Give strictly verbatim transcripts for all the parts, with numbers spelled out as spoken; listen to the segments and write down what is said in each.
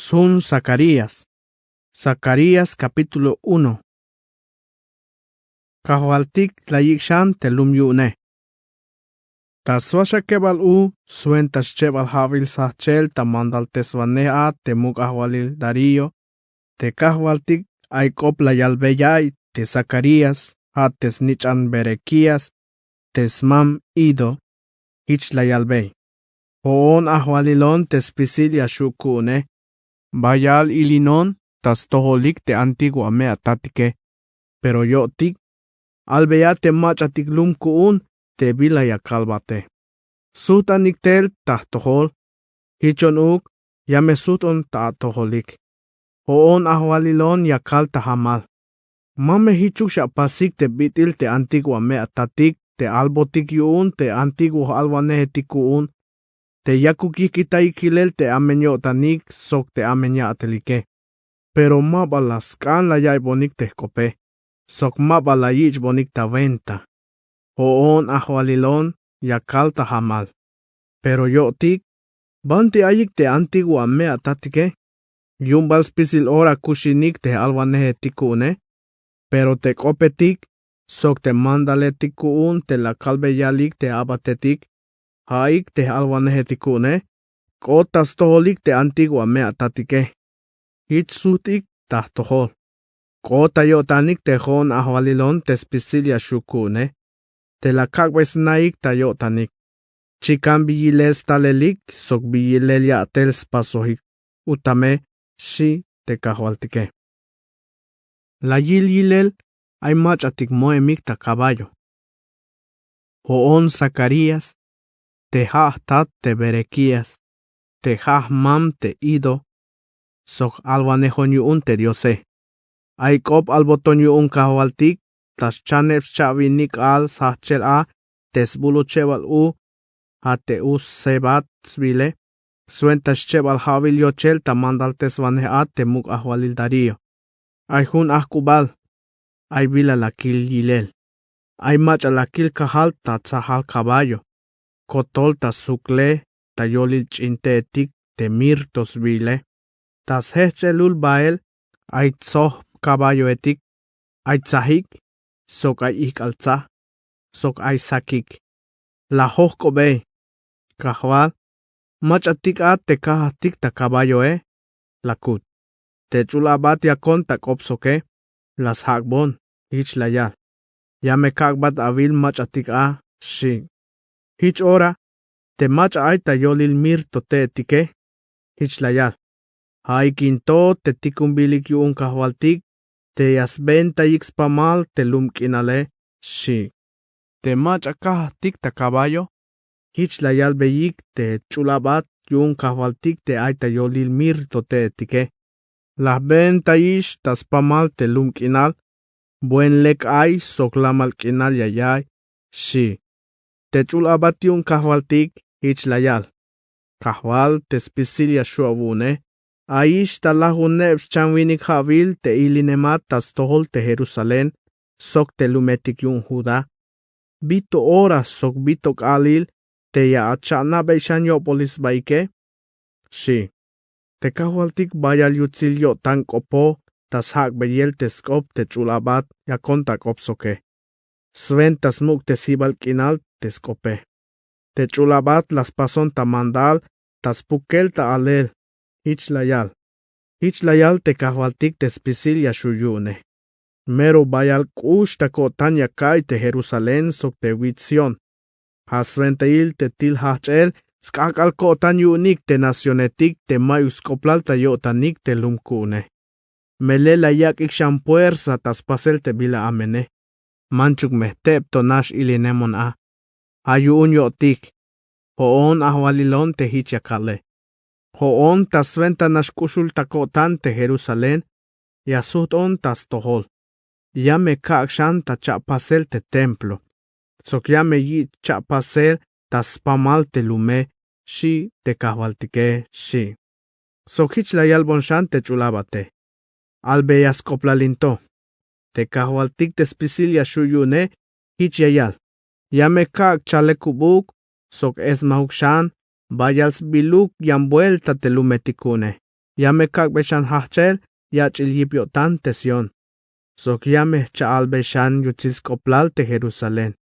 Sjun zakarías. Zakarías kapítulo uno. Kajwaltik la yik' xan te lum yu'une. Ta swaxakebal u swenta schebal ja'wil sjajchel ta mandalteswanej a te muk' ajwalil darío, te kajwaltik ay k'op la yalbey ya'iy te zakarías, ja' te snich'an berekías, te smam ido. Jich la yalbey: Jo'on ajwalilon te spisil ya xu' ku'une. Bayal ilinon ta stojolik te antiguo ame'atatike. Pero yo'tik, albeya te mach'atik lum ku'un te bila ya kalbate. Sujt'anik tel ta jtojol. Jichon uuk, ya me sujt'on ta atojolik. Jo'on ajwalilon ya kal ta jamal: Ma me jichuk xapasik te bit'il te antiguo ame'atatik te albotik yu'un te antiguo j'alwanejetik ku'un, te yakuk yijk'itayik jilel te amen yo'tanik sok te amen ya'telike. Pero ma ba la sk'an la ya'iybonik te jk'ope, sok ma ba la yich'bonik ta wenta. Jo'on ajwalilon ya kal ta jamal. Pero yo'tik, banti ayik te antiguo ame'atatike? Yu'un bal spisil ora kuxinik te j'alwanejetik ku'une. Pero te k'opetik sok te mandaletik ku'un te la kalbey yalik te a'batetik, ja'ik te j'alwanejetik ku'une, k'ot ta stojolik te antiguo ame'atatike. Jich sujt'ik ta jtojol. K'ot ta yo'tanik te jo'on ajwalilon te spisil ya xu' ku'une, te la kak'bey snaik ta yo'tanik. Chikan bi yilel stalelik sok bi yilel ya'tel spasojik utame, xi' te kajwaltike. La yil yilel ay mach'atik mo'emik ta kaballo. Jo'on zakarías, te ja' jtat te berekías, te ja' jmam te ido, sok j'alwanejon yu'un te diose. Ay k'op alboton yu'un kajwaltik ta xchaneb scha'winik k'aal sjajchel a te sbul ochebal u, ja' te u sebat sbiile, swenta schebal ja'wil yochel ta mandalteswanej a te muk' ajwalil darío. Ay jun ajk'ubal. Ay bila la kil yilel. Ay mach'a la kil kajal ta tsajal kaballo, kotol ta sukle ta yolil ch'in te'etik te mirto sbiile. Ta sjejch'elul bael ay tsojb kaballoetik, ay tsajik, sok ay ijk'al tsaj, sok ay sakik. La jojk'obey: Kajwal, mach'atik a te kajajtik ta kaballoe? La kut. Te ch'ul abat yakon ta k'op soke, la sjak'bon. Jich la yal: Ya me kak'bat awil mach'atik a, xi'. Jich ora, te mach'a ay ta yolil mirto te'etike, jich la yal: Ja'ik in to te tikunbilik yu'un kajwaltik te ya sbeentayik spamal te lum k'inale, xi'. Te mach'a kajajtik ta kaballo, jich la yalbeyik te ch'ul abat yu'un kajwaltik te ay ta yolil mirto te'etike: La jbeentayix ta spamal te lum k'inal, buen lek ay sok lamal k'inal ya ya'iy, xi'. Te ch'ul abat yu'un kajwaltik jich la yal: Kajwal, te spisil ya xu' awu'une, ayix ta lajuneb schanwinik ja'wil te ilinemat ta stojol te Jerusalén sok te lumetik yu'un Judá. Bi to ora sok bi to k'aalil te ya acha'nabey xan yo'polil sbaike, xi'. Te kajwaltik bayal yutsil yo'tan k'opo ta sjak'beyel te sk'op te ch'ul abat yakon ta k'op soke, swenta smuk'tesibal k'inal te sk'ope. Te ch'ul abat la spason ta mandal ta spukel ta alel. Jich la yal: Jich la yal te kajwaltik te spisil ya xu' yu'une: Mero bayal k'ux ta ko'tan ya ka'iy te Jerusalén sok te wits Sión. Ja' swentail te til jajch'el sk'ajk'al ko'tan yu'unik te nacionetik te ma'yuk sk'oplal ta yo'tanik te lum ku'une. Melel la yak'ik xan puersa ta spasel te bila amene. Manchuk me jteb to nax ilinemon a. Ja' yu'un yo'tik, jo'on ajwalilon te jich ya kale. Jo'on ta swenta nax k'uxul ta ko'tan te Jerusalén, ya sujt'on ta stojol. Ya me kak' xan ta cha'pasel te templo, sok ya me yich' cha'pasel ta spamal te lume, xi' te kajwaltike, xi'. Sok jich la yalbon xan te ch'ul abate: Albeya sk'oplal in to. Te kajwaltik te spisil ya xu' yu'une jich ya yal: Ya me kak' chalekubuk sok esmajuk xan bayal sbiluk yan buelta te lumetik ku'une. Ya me kak'be xan jajch'el yach'il yip yo'tan te Sión, sok ya me jcha'albe xan yutsil sk'oplal te Jerusalén,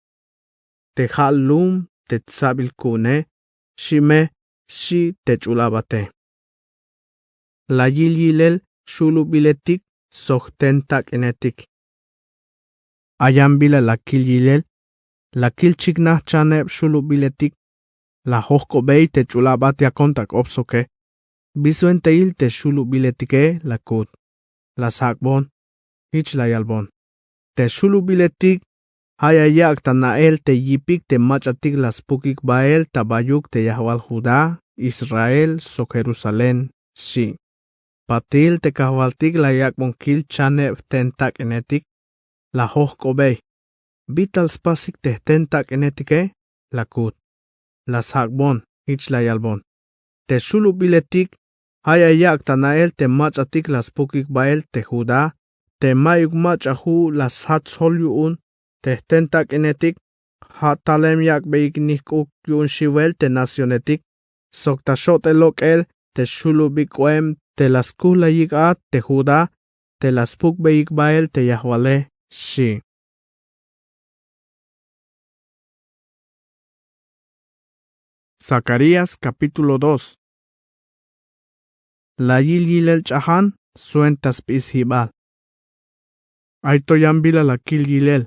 te ja' lum te tsabil ku'une, xi' me, xi' te ch'ul abate. La yil yilel xulubiletik sok jtentak'inetik. Ayan bila la kil yilel, la kil chiknaj chaneb xulubiletik. La jojk'obey te ch'ul abat yakon ta k'op soke. Bi swentail te xulubiletike la kut. La sjak'bon, jich la yalbon: Te xulubiletik ja' ya yak' ta na'el te yipik te mach'atik la spukik bael ta bayuk te yajwal Judá, Israel sok Jerusalén, xi'. Patil te kajwaltik la yak'bon kil chaneb jtentak'inetik. La jojk'obey: Bi tal spasik te jtentak'inetike? La kut. La sjak'bon, jich la yalbon: Te xulubiletik ja' ya yak' ta na'el te mach'atik la spukik bael te Judá, te mayuk mach'a ju' la sjat sjol yu'un. Te jtentak'inetik ja' talem yak'beyik nijk'uk yu'un xiwel te nacionetik, sok ta xote lok'el te xulubik k'oem te la skujlayik a te Judá, te la spukbeyik bael te yajwale, xi'. Zacarías capítulo dos. La yil yilel ch'ajan swenta sp'is jibal. Ay to yan bila la kil yilel.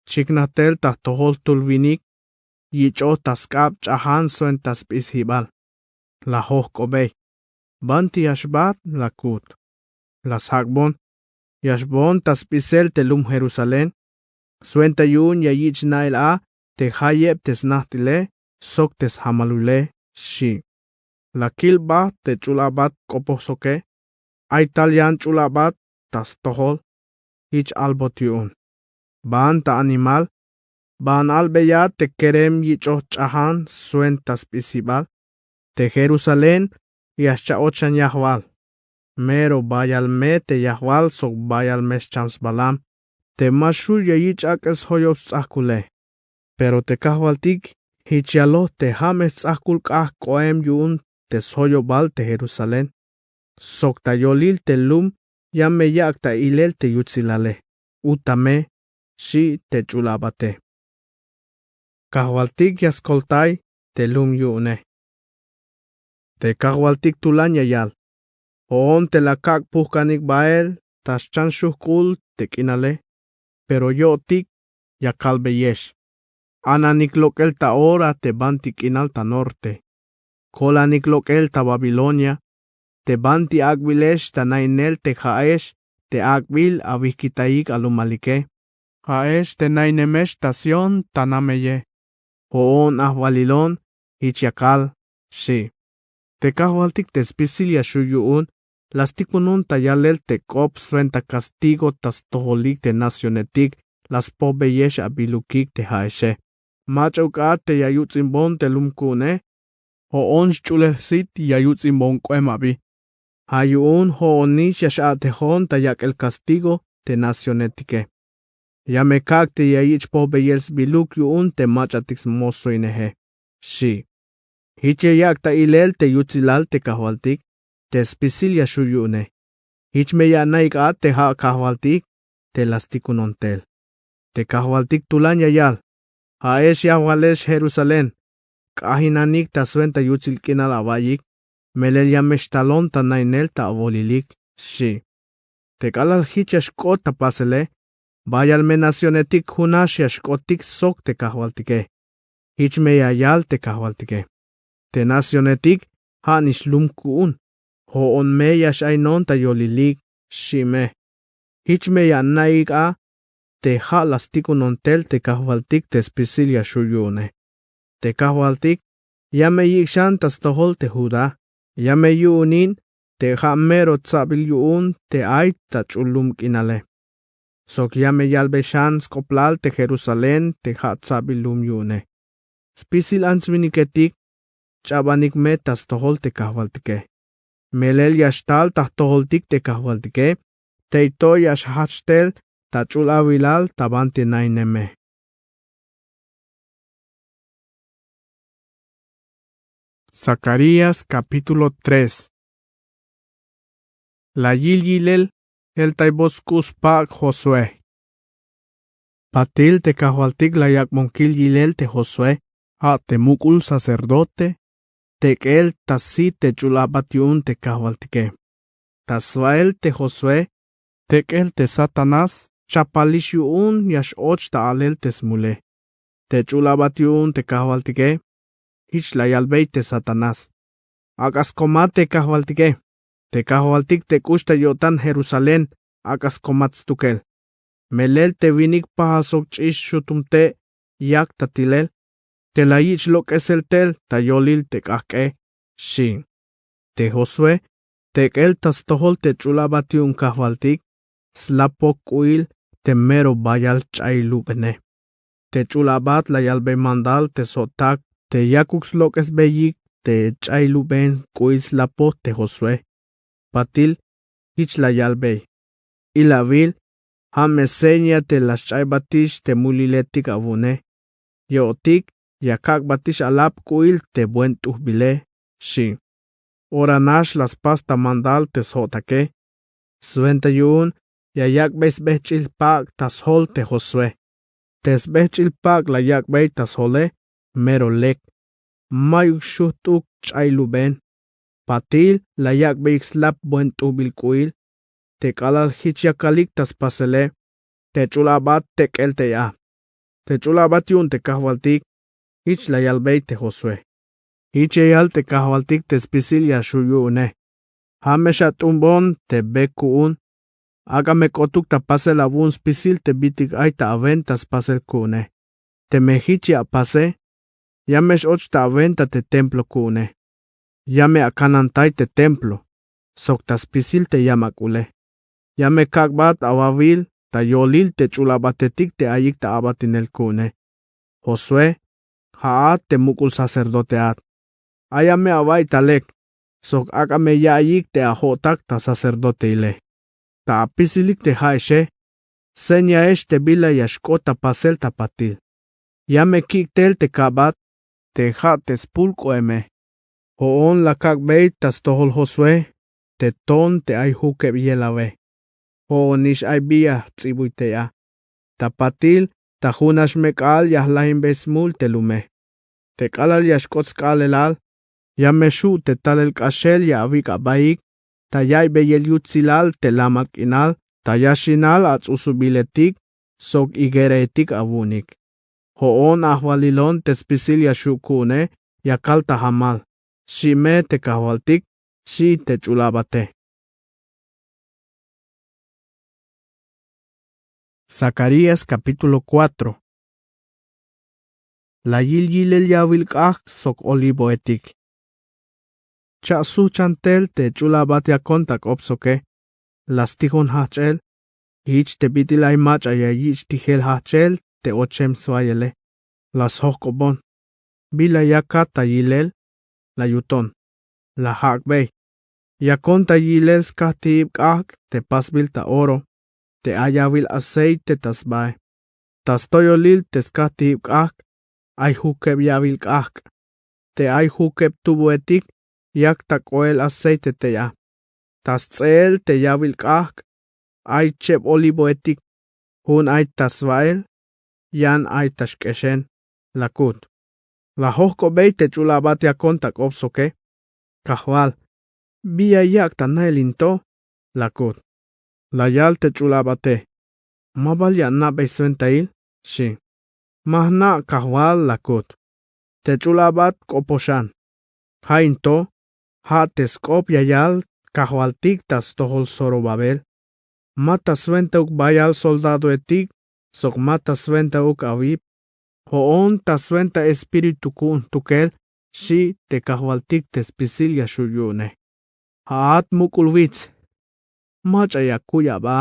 Chiknaj tel ta jtojol jtul winik, yich'oj ta sk'ab ch'ajan swenta sp'is jibal. La jojk'obey: Banti ya xbat? La kut. La sjak'bon: Ya xboon ta sp'isel te lum Jerusalén. Swenta yu'un ya yich' na'el a te jayeb te snajt'ile sok te sjamalule, xi'. La kil bajt te ch'ul abat k'opoj soke. Ay tal yan ch'ul abat ta stojol. Jich albot yu'un: Ban ta animal, ban albeya te kerem yich'oj ch'ajan swenta sp'is jibal. Te Jerusalén ya xcha'ot xan yajwal. Mero bayal me te yajwal sok bayal me xcham sbalam. Te ma xju' ya yich' ak'el sjoyob sts'ajkule. Pero te kajwaltik jich yaloj: Te ja' me sts'ajkul k'ajk' k'oem yu'un te sjoyobal te Jerusalén, sok ta yolil te lum ya me yak' ta ilel te yutsilale. Uta me, xi' te ch'ul abate. Kajwaltik ya skoltay te lum yu'une. Te kajwaltik tulan ya yal: Jo'on te la kak' pujkanik bael ta xchan xujk'ul te k'inale, pero yo'tik ya kalbeyex: Ananik lok'el ta ora te banti k'inal ta norte. Kolanik lok'el ta Babilonia, te banti ak'bilex ta nainel te ja'ex te ak'bil awijkitayik alumalike. Ja'ex te nainemex ta Sión ta nameye. Jo'on ajwalilon, jich ya kal, xi'. Te kajwaltik te spisil ya xju' yu'un la stikunon ta yalel te k'op swenta kastigo ta stojolik te nacionetik la spojbeyex abilukik te ja'exe. Mach'uk a te ya yuts'inbon te lum ku'une. Jo'on xch'ulel jsit ya yuts'inbon k'oem abi. Ja' yu'un jo'onix ya x-a'tejon ta yak'el kastigo te nacionetike. Ya me kak' te ya yich' pojbeyel sbiluk yu'un te mach'atik smosoineje, xi'. Jich ya yak' ta ilel te yutsilal te kajwaltik te spisil ya xju' yu'une. Jich me ya ana'ik a te ja' kajwaltik te la stikunon tel. Te kajwaltik tulan ya yal: Ja'ex yajwalex Jerusalén, k'ajinanik ta swenta yutsil k'inal awa'iyik, melel ya me xtalon ta nainel ta awolilik, xi'. Te k'alal jich ya xk'ot ta pasele, bayal me nacionetik junax ya xk'otik sok te kajwaltike. Jich me ya yal te kajwaltike: Te nacionetik ja'nix lum ku'un. Jo'on me ya x-ainon ta yolilik, xi' me. Jich me ya ana'ik a te ja' la stikunon tel te kajwaltik te spisil ya xju' yu'une. Te kajwaltik ya me yik' xan ta stojol te Judá. Ya me yu'un in te ja' mero tsabil yu'un te ay ta ch'ul lum k'inale. Sok ya me yalbe xan sk'oplal te Jerusalén te ja' tsabil lum yu'une. Spisil ants winiketik, ch'abanik me ta stojol te kajwaltike. Melel ya xtal ta jtojoltik te kajwaltike, tey to ya xjajch tel ta ch'ul awilal ta banti naineme. Zacarías capítulo tres. La yil yilel jeltaybots sk'u' spak' josué. Patil te kajwaltik la yak'bon kil yilel te josué, ja' te muk'ul sacerdote, tek'el ta sit te ch'ul abat yu'un te kajwaltike. Ta sbahel te josué, tek'el te satanás chapalix yu'un ya x'och ta alel te smule. Te ch'ul abat yu'un te kajwaltike, jich la yalbey te satanás: Ak'a skomat te kajwaltike. Te kajwaltik te k'ux ta yo'tan jerusalén, ak'a skomat stukel. Melel te winik pajal sok ch'ix xutum te' yak ta tilel, te la yich' lok'esel tel ta yolil te k'ajk'e, xchi. Te josué, tek'el ta stojol te ch'ul abat yu'un kajwaltik, slapok k'u'il te mero bayal ch'ayilubene. Te ch'ul abat la yalbey mandal te sjo'tak te yakuk slok'esbeyik te ch'ayluben k'u'il slapoj te josué. Patil jich la yalbey: Ilawil, ja' me seña te la sch'aybatix te muliletik awu'une. Yo'tik ya kak'batix alab k'u'il te buen t'ujbile, xchi. Ora nax la spas ta mandal te sjo'take. Swenta yu'un ya yak'bey sbejch'il pak' ta sjol te josué. Te sbejch'il pak' la yak'bey ta sjole mero lek, mayuk xujt'uk ch'ayluben. Patil la yak'beyik slap buen t'ujbil k'u'il. Te k'alal jich yakalik ta spasele, te ch'ul abat tek'el tey a. Te ch'ul abat yu'un te kajwaltik, jich la yalbey te josué: Jich ya yal te kajwaltik te spisil ya xju' yu'une: Ja' me xat'unbon te be ku'un. Ak'a me k'otuk ta pasel awu'un spisil te bit'ik ay ta awenta spasel ku'une. Teme jich ya apase, ya me x-och ta awenta te templo ku'une. Ya me akanantay te templo sok ta spisil te yam ak'ule. Ya me kak'bat awawil ta yolil te ch'ul abatetik te ayik ta abatinel ku'une. Josué, ja'at te muk'ul sacerdoteat. Aya me awa'iy ta lek sok ak'a me ya'iyik te ajo'tak ta sacerdoteile. Ta apisilik te ja'exe, señaex te bila ya xk'ot ta pasel ta patil. Ya me kik' tel te ka'bat te ja' te spul k'o'eme. Jo'on la kak'bey ta stojol josué te ton te ay jukeb yelawe. Jo'onix ay bi ya jts'ibuy tey a. Ta patil ta junax me k'aal ya jlajinbey smul te lume. Te k'alal ya xk'ot sk'aalelal, ya me xju' te talel k'axel ya awik' abaik ta yaiybeyel yutsilal te lamal k'inal ta yaxinal ats'usubiletik sok higueraetik awu'unik. Jo'on ajwalilon te spisil ya xju' ku'une ya kal ta jamal, xchi me te kajwaltik, xchi te ch'ul abate. Zacarías capítulo cuatro. La yil yilel yawil k'ajk' sok olivoetik. Cha' sujchan tel te ch'ul abat yakon ta k'op soke. La stijon jajch'el. Jich te bit'il ay mach'a ya yich' tijel jajch'el te ochem swayele. La sjok'obon: Bila yakat ta yilel? La yuton: La jak'bey. Yakon ta yilel skajtijib k'ajk' te pasbil ta oro te ay yawil aceite ta sbae. Ta stoyolil te skajtijib k'ajk' ay jukeb yawil k'ajk'. Te ay jukeb tubuetik yak ta k'oel aceite tey a. Ta sts'eel te yawil k'ajk' ay cheb olivoetik. Jun ay ta sba'el, yan ay ta xk'exen, la kut. La jojk'obey te ch'ul abat yakon ta k'op soke: Kajwal, bi ya yak' ta na'el in to? La kut. La yal te ch'ul abate: Ma bal ya ana'bey swentail? Xchi. Ma jna' kajwal, la kut. Te ch'ul abat k'opoxan. Ja' in to, ja' te sk'op ya yal kajwaltik ta stojol zorobabel. Ma ta swentauk bayal soldadoetik sok ma ta swentauk awip. Jo'on ta swenta espíritu ku'un jtukel, xchi te kajwaltik te spisil ya xju' yu'une. Ja'at muk'ul wits, mach'a ya kuy aba.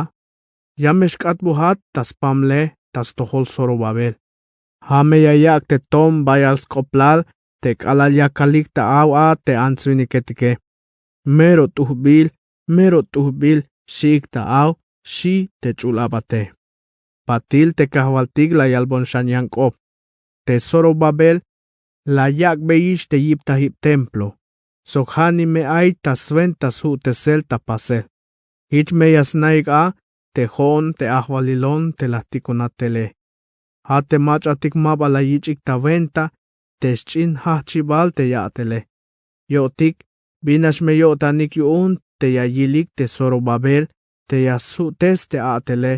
Ya me xk'atbujat ta spamle ta stojol zorobabel. Ja' me ya yak' te tom bayal sk'oplal te k'alal yakalik ta aw a te ants-winiketike. Mero t'ujbil, mero t'ujbil xi'ik ta aw, xchi te ch'ul abate. Patil te kajwaltik la yalbon xan yan k'op: Te zorobabel, la yak'beyix te yiptajib templo sok ja'nix me ay ta swenta sju'tesel ta pasel. Jich me ya sna'ik a te jo'on te ajwalilon te la jtikunatele. Ja' te mach'atik ma ba la yich'ik ta wenta te xch'in jajchibal te ya'tele. Yo'tik, binax me yo'tanik yu'un te ya yilik te Zorobabel te ya sju'tes te a'tele,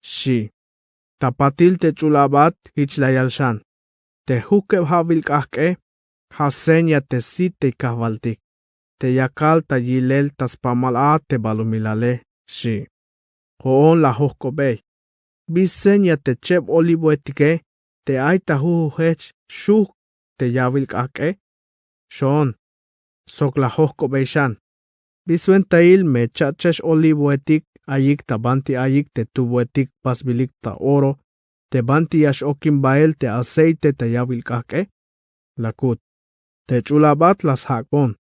xi'. Ta patil te ch'ul abat jich la yal xan: Te jukeb ja'wil k'ajk'e, ja' seña te sit te kajwaltik te yakal ta yilel ta spamal a te balumilale, xi'. Jo'on la jojk'obey: Bi seña te cheb olivoetike te ay ta jujujech xujk' te ya'wil k'ajk'e? Xoon, sok la jojk'obey xan: Bi swentail me cha'chex olivoetik ayik ta banti ayik te tuboetik pasbilik ta oro te banti ya x-okin bael te aceite ta ya'wil k'ajk'e? La kut. Te ch'ul abat la sjak'bon: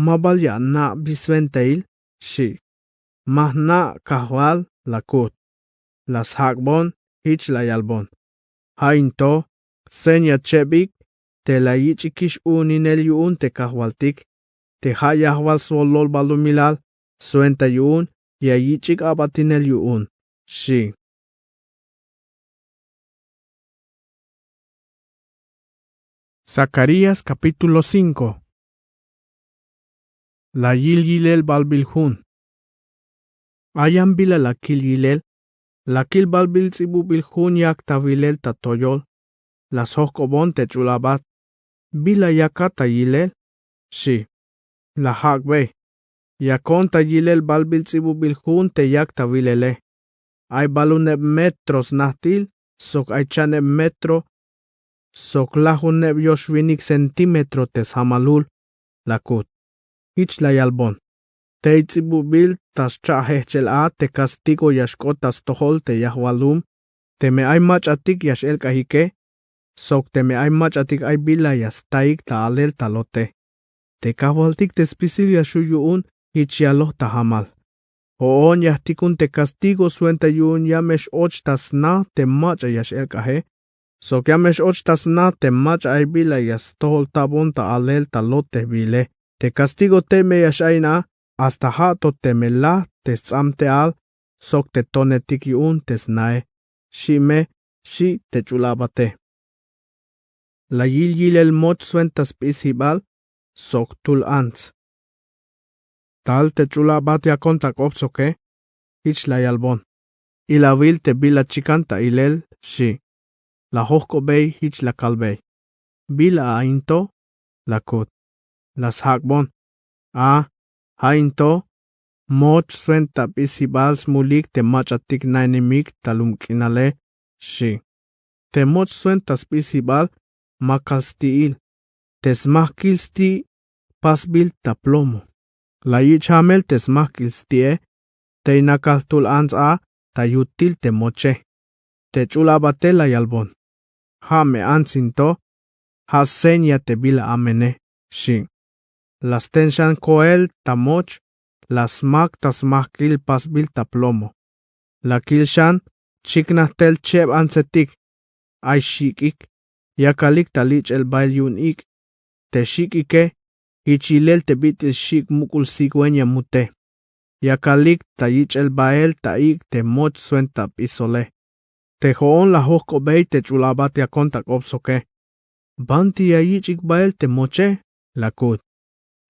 Ma bal ya ana' bi swentail, xi'. Ma jna', kajwal, la kut. La sjak'bon jich la yalbon: Ja' in to seña chebik te la yich'ikix u'uninel yu'un te kajwaltik te ja' yajwal swolol balumilal swenta yu'un ya yich'ik a'batinel yu'un, xi'. Zacarías capítulo cinco. La yil yilel balbil jun. Ay yan bila la kil yilel, la kil balbil ts'ibubil jun yak ta wilel ta toyol. La sjojk'obon te ch'ul abat: Bila yakat ta yilel, xi'. La jak'bey: Yakon ta yilel balbil ts'ibubil jun te yak ta wilele. Ay baluneb metro snajtil sok ay chaneb metro sok lajuneb yoxwinik centímetro te sjamalul, la kut. Jich la yalbon: Tey ts'ibubil ta xcha' jejchel a te kastigo ya xk'ot ta stojol te yajwalum teme ay mach'atik ya x-elk'ajike sok teme ay mach'atik ay bila ya staik ta alel ta lote. Te kajwaltik te spisil ya xju' yu'un jich yaloj ta jamal: Jo'on ya jtikun te kastigo swenta yu'un ya me x-och ta sna te mach'a ya x-elk'aje sok ya me x-och ta sna te mach'a ay bila ya stojoltabon ta alel ta lote jwi'ile. Te kastigo tey me ya x-ayin a hasta ja' to teme laj te sts'amte'al sok te tonetik yu'un te snae, xi' me, xi' te ch'ul abate. La yil yilel moch swenta sp'isjibal sok jtul ants. Tal te ch'ul abat yakon ta k'op soke, jich la yalbon: Ilawil te bila chikan ta ilel, xi'. La jojk'obey jich la kalbey: Bila a in to? La kut. La sjak'bon: A, ja' in to moch swenta p'isjibal smulik te mach'atik nainimik ta lum k'inale, xi'. Te moch swenta sp'isjibal ma kal sti'il, te smajkil sti' pasbil ta plomo. La yich' jamel te smajkil sti'e, tey nakal jtul ants a ta yutil te moche. Te ch'ul abate la yalbon: Ja' me ants in to, ja' seña te bila amene, xi'. La sten xan koel ta moch, la smak ta smajkil pasbil ta plomo. La kil xan chiknaj tel cheb antsetik. Ay xik'ik, yakalik ta lich'el bael yu'un ik'. Te xik'ike jich yilel te bit'il xik' muk'ul cigüeña mute. Yakalik ta yich'el bael ta ik' te moch swenta p'isole. Te jo'on la jojk'obey te ch'ul abat yakon ta k'op soke: Banti ya yich'ik bael te moche? La kut.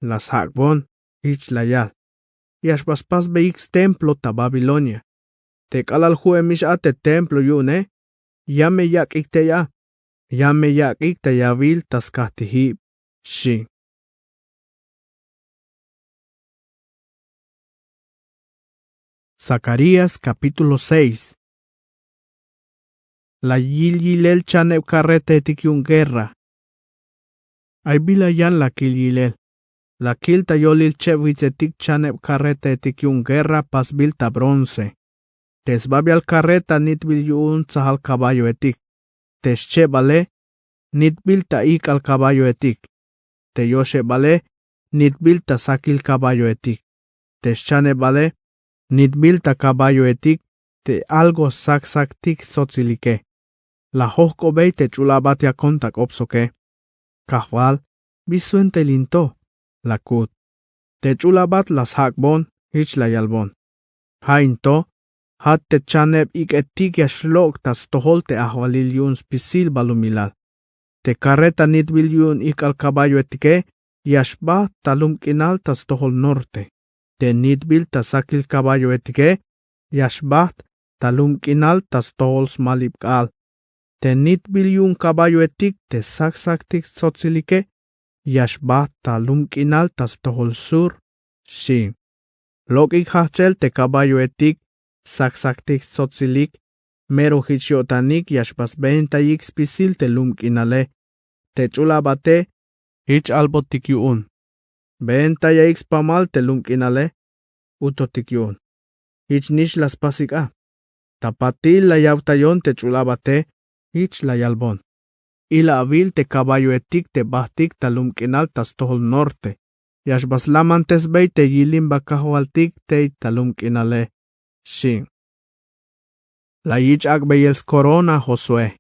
La sjak'bon jich la yal: Ya xba spasbeyik stemplo ta Babilonia. Te k'alal ju'emix a te templo yu'une, ya me yak'ik tey a, ya me yak'ik ta yawil ta skajtijib, xi'. Zacarías capítulo seis. La yil yilel chaneb karretaetik yu'un guerra. Ay bila yan la kil yilel. La kil ta yolil cheb witsetik chaneb karretaetik yu'un guerra pasbil ta bronce. Te sbabial karreta nitbil yu'un tsajal caballoetik. Te schebale nitbil ta ijk'al caballoetik. Te yoxebale nitbil ta sakil caballoetik. Te xchanebale nitbil ta caballoetik te algo saksaktik sotsilike. La jojk'obey te ch'ul abat yakon ta k'op soke: Kajwal, bi swentail in to? La kut. Te ch'ul abat la sjak'bon jich la yalbon: Ja' in to, ja' te chaneb ik'etik ya xlok' ta stojol te ajwalil yu'un spisil balumilal. Te karreta nitbil yu'un ijk'al kaballoetike ya xbajt ta lum k'inal ta stojol norte. Te nitbil ta sakil kaballoetike ya xbajt ta lum k'inal ta stojol smalib k'aal. Te nitbil yu'un kaballoetik te saksaktik stsotsilike ya xbajt ta lum k'inal ta stojol sur, xchi. Lok'ik jajchel te kaballoetik saksaktik stsotsilik, mero jich yo'tanik ya xba sbeentayik spisil te lum k'inale. Te ch'ul abate jich albotik yu'un: Beentayaik spamal te lum k'inale. Utotik yu'un: Jich nix la spasik a. Ta patil la yawtayon te ch'ul abate, jich la yalbon: Ila awil te kaballoetik te bajtik ta lum k'inal ta stojol norte, ya xba slamantesbey te yilimba kajwaltik tey ta lum k'inale, xchi. La yich' ak'beyel skorona Josué.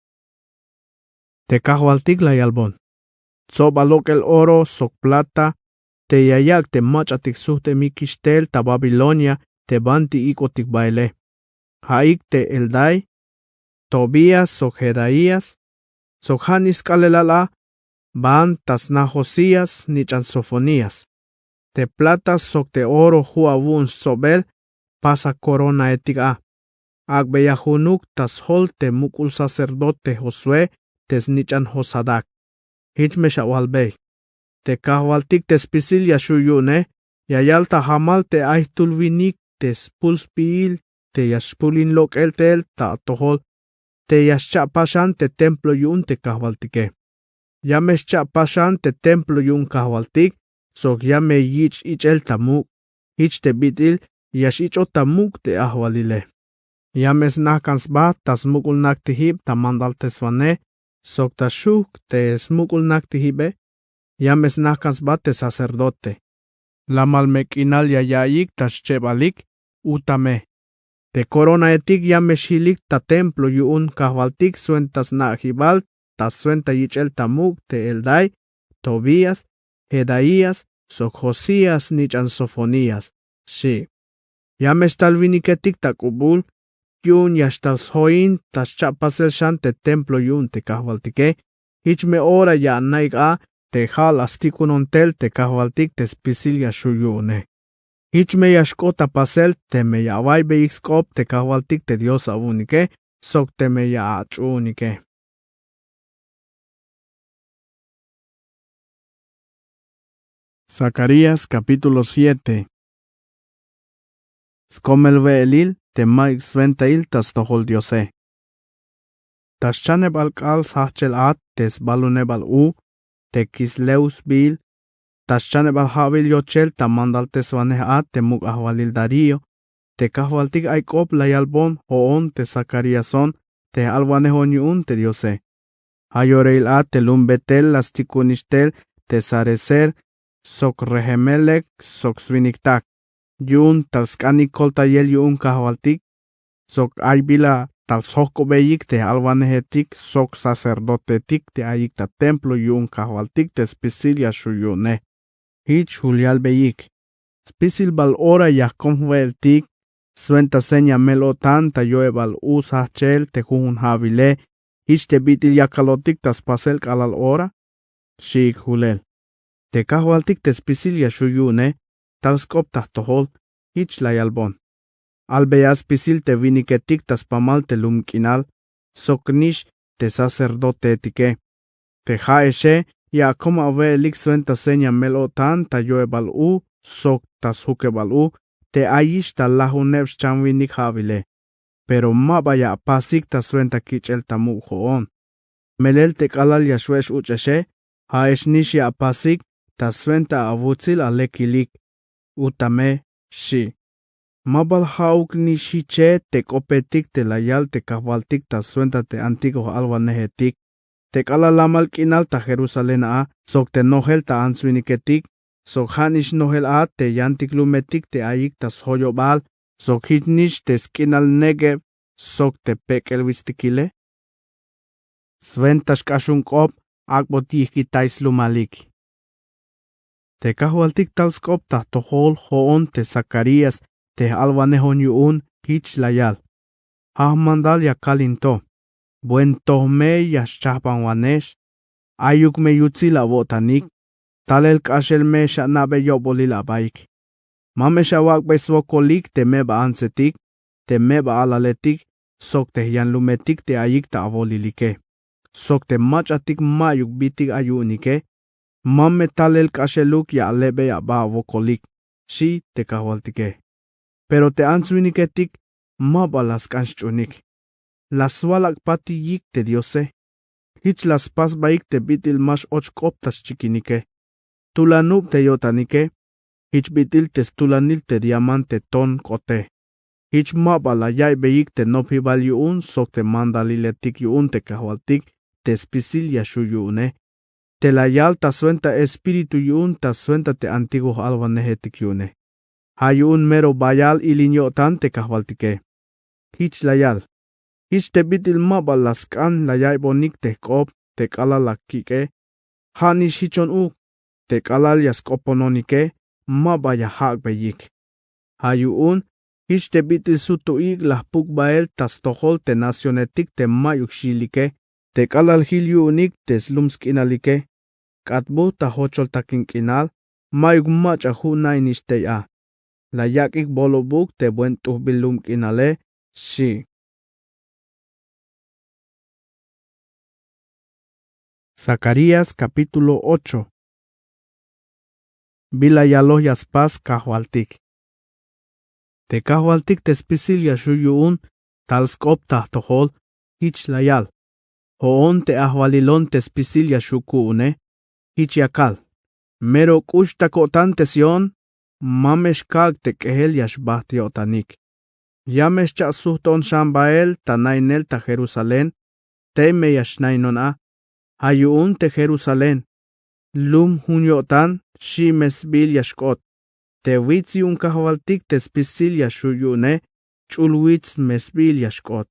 Te kajwaltik la yalbon: Tsob alok'el oro sok plata te ya yak' te mach'atik sujt'emikix tel ta Babilonia te banti ik'otik baele. Ja'ik te Heldai, Tobías sok Jedaías, sok ja'nix sk'aalelal a, ban ta sna Josías snich'an Sofonías. Te plata sok te oro ju' awu'un stsobel, pasa koronaetik a. Ak'beya junuk ta sjol te muk'ul sacerdote Josué te snich'an Josadac. Jich me xawalbey: Te kajwaltik te spisil ya xju' yu'une ya yal ta jamal te ay jtul winik te spul spiil te ya xpulin lok'el tel ta atojol te ya xcha'paj xan te templo yu'un te kajwaltike. Ya me xcha'paj xan te templo yu'un kajwaltik sok ya me yich' ich'el ta muk'. Jich te bit'il ya x-ich'ot ta muk' te ajwalile. Ya me snajk'an sba ta smuk'ul naktijib ta mandalteswanej sok ta xujk' te smuk'ul naktijibe. Ya me snajk'an sba te sacerdote. Lamal me k'inal ya ya'iyik ta xchebalik, u ta me. Te koronaetik ya me xjilik ta templo yu'un kajwaltik swenta sna'jibal ta swenta yich'el ta muk' te Heldai, Tobías, Jedaías sok Josías snich'an Sofonías, xchi. Ya me xtal winiketik ta k'ubul, yu'un ya xtal sjoin ta xcha'pasel xan te templo yu'un te kajwaltike. Jich me ora ya ana'ik a te ja' la stikunon tel te kajwaltik te spisil ya xju' yu'une. Jich me ya xk'ot ta pasel teme ya awa'iybeyik sk'op te kajwaltik te Dios awu'unike sok teme ya ach'uunike. Zacarías capítulo siete. Skomel we'elil te ma'yuk swentail ta stojol Diose. Ta xchanebal k'aal sjajchel a te sbalunebal u te kislew sbiil, ta xchanebal ja'wil yochel ta mandalteswanej a te muk' ajwalil Darío, te kajwaltik ay k'op la yalbon jo'on te Zacaríason te j-alwanejon yu'un te Diose. Ja' yorail a te lum Betel la stikunix tel te Sarezer sok Regemelec sok swiniktak. Yu'un tal sk'anik koltayel yu'un kajwaltik sok ay bila tal sjojk'obeyik te j-alwanejetik sok sacerdoteetik te ayik ta templo yu'un kajwaltik te spisil ya xju' yu'une. Jich jul yalbeyik: Spisil bal ora ya jkom jwe'eltik swenta seña mel-o'tan ta yo'ebal u sjajchel te jujun ja'wile, jich te bit'il yakalotik ta spasel k'alal ora, xi'ik julel. Te kajwaltik te spisil ya xju' yu'une tal sk'op ta jtojol, jich la yalbon: Albeya spisil te winiketik ta spamal te lum k'inal, soknix te sacerdoteetike. Te ja'exe ya akom awe'elik swenta seña mel-o'tan ta yo'ebal u sok ta sjukebal u te ayix ta lajuneb xchan winik ja'wile. Pero ma ba ya apasik ta swenta kich'el ta muk' jo'on. Melel te k'alal ya xwe'ex uch'exe, ja'ex nix ya apasik ta swenta awutsil alekilik, u ta me, xchi. Ma bal ja'uk nix jiche te k'opetik te la yal te kajwaltik ta swenta te antiguo j-alwanejetik. Te k'alal lamal k'inal ta Jerusalén a sok te nojel ta ants winiketik sok ja' nix nojel a te yantik lumetik te ayik ta sjoyobal sok jich nix te sk'inal Neguev sok te pek'el witstikile. Swenta xk'axunk'op ak'bot yijkitay slumalik. Te kajwaltik tal sk'op ta jtojol jo'on te Zacarías te j'alwanejon yu'un, jich la yal: Ja' jmandal ya kalin to. Buen toj me ya xchajbanwanex. Ayuk me yutsil awo'tanik. Talel k'axel me xana'be yo'bolil abaik. Ma me xawak'bey swokolik te meba antsetik, te meba alaletik, sok te jyanlumetik te ayik ta awolilike, sok te mach'atik mayuk bitik ay yu'unike. Ma me talel k'axeluk ya alebey aba awokolik, xi' te kajwaltike. Pero te ants-winiketik ma ba la sk'an xch'uunik. La swalak' patiyik te Diose. Jich la spasbaik te bit'il ma x'och k'op ta xchikinike. Tulanub te yo'tanike. Jich bit'il te stulanil te diamante ton k'ote. Jich ma ba la yaiybeyik te nopjibal yu'un sok te mandaliletik yu'un te kajwaltik te spisil ya xju' yu'une, te la yal ta swenta espíritu yu'un ta swenta te antiguo j'alwanejetik yu'une. Ja' yu'un mero bayal ilin yo'tan te kajwaltike. Jich la yal: Jich te bit'il ma ba la sk'an la yaiybonik te jk'op te k'alal la kik'e. Ja' nix jichon uuk. Te k'alal ya sk'opononike ma ba ya jak'beyik. Ja' yu'un jich te bit'il sut tu'ik la jpuk bael ta stojol te nacionetik te mayuk xyilike, te k'alal jil yu'unik te slum sk'inalike. K'atbuj ta jocholtakin k'inal, mayuk mach'a ju' nainix tey a. La yak'ik bolobuk te buen t'ujbil lum k'inale, xi'. Zacarías capítulo ocho. Bila yaloj ya spas kajwaltik. Te kajwaltik te spisil ya xju' yu'un, tal sk'op ta jtojol, jich la yal: Jo'on te ajwalilon te spisil ya xju' ku'une, jich ya kal: Mero k'ux ta ko'tan te Sión. Ma me xkak' te k'ejel ya xbajt yo'tanik. Ya me xcha'sujt'on xan bael ta nainel ta Jerusalén. Tey me ya xnainon a. Ja' yu'un te Jerusalén, lum jun yo'tan, xi' me sbiil ya xk'ot. Te wits yu'un kajwaltik te spisil ya xju' yu'une, ch'ul wits me sbiil ya xk'ot.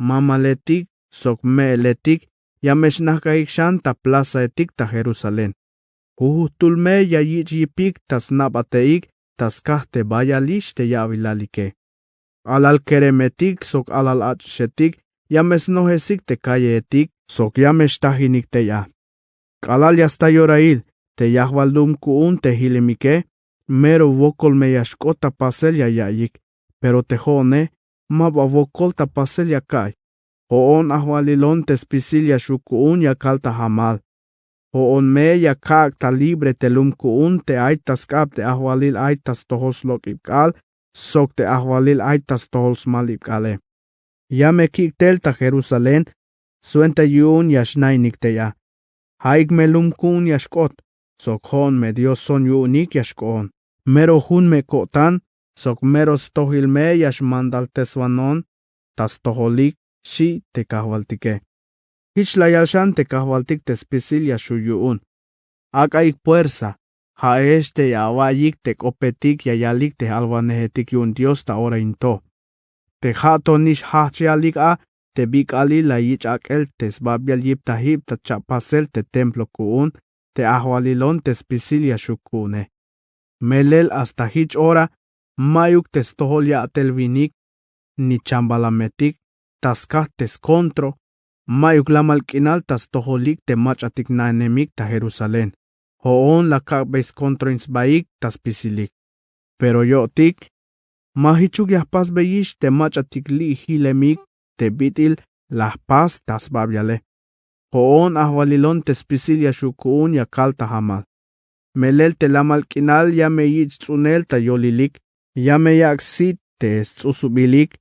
Mamaletik sok me'eletik ya me xnajk'ajik xan ta plazaetik ta Jerusalén. Jujujtul me ya yich' yipik ta sna'bateik ta skaj te bayalix te ya'bilalike. Alal keremetik sok alal ach'ixetik ya me snojesik te calleetik sok ya me xtajinik tey a. K'alal ya sta yorail te yajwal lum ku'un te jilimike, mero wokol me ya xk'ot ta pasel ya ya'iyik. Pero te jo'one ma ba wokol ta pasel ya ka'iy. Jo'on ajwalilon te spisil ya xju' ku'un ya kal ta jamal. Jo'on me ya kak' ta libre te lum ku'un te ay ta sk'ab te ajwalil ay ta stojol slok'ib k'aal sok te ajwalil ay ta stojol smalib k'aale. Ya me kik' tel ta Jerusalén swenta yu'un ya xnainik tey a. Ja'ik me lum ku'un ya xk'ot sok jo'on me Dioson yu'unik ya xk'o'on. Mero jun me ko'tan sok mero stojil me ya xmandalteswanon ta stojolik, xi' te kajwaltike. Jich la yal xan te kajwaltik te spisil ya xju' yu'un: Ak'aik puersa, ja'ex te ya awa'iyik te k'opetik ya yalik te j'alwanejetik yu'un Dios ta ora in to. Te ja' to nix jajch yalik a te bi k'aalil la yich' ak'el te sbabial yip ta jib ta cha'pasel te templo ku'un te ajwalilon te spisil ya xju' ku'une. Melel hasta jich ora mayuk te stojol ya'tel winik ni chambalametik ta skaj te skontro. Mayuk lamal k'inal ta stojolik te mach'atik na'inemik ta Jerusalén. Jo'on la kak'bey skontroin sbaik ta spisilik. Pero yo'tik ma jichuk ya jpasbeyix te mach'atik li' jilemik te bit'il la jpas ta sbabiale. Jo'on ajwalilon te spisil ya xju' ku'un ya kal ta jamal. Melel te lamal k'inal ya me yich' ts'unel ta yolilik, ya me yak' sit te sts'usubilik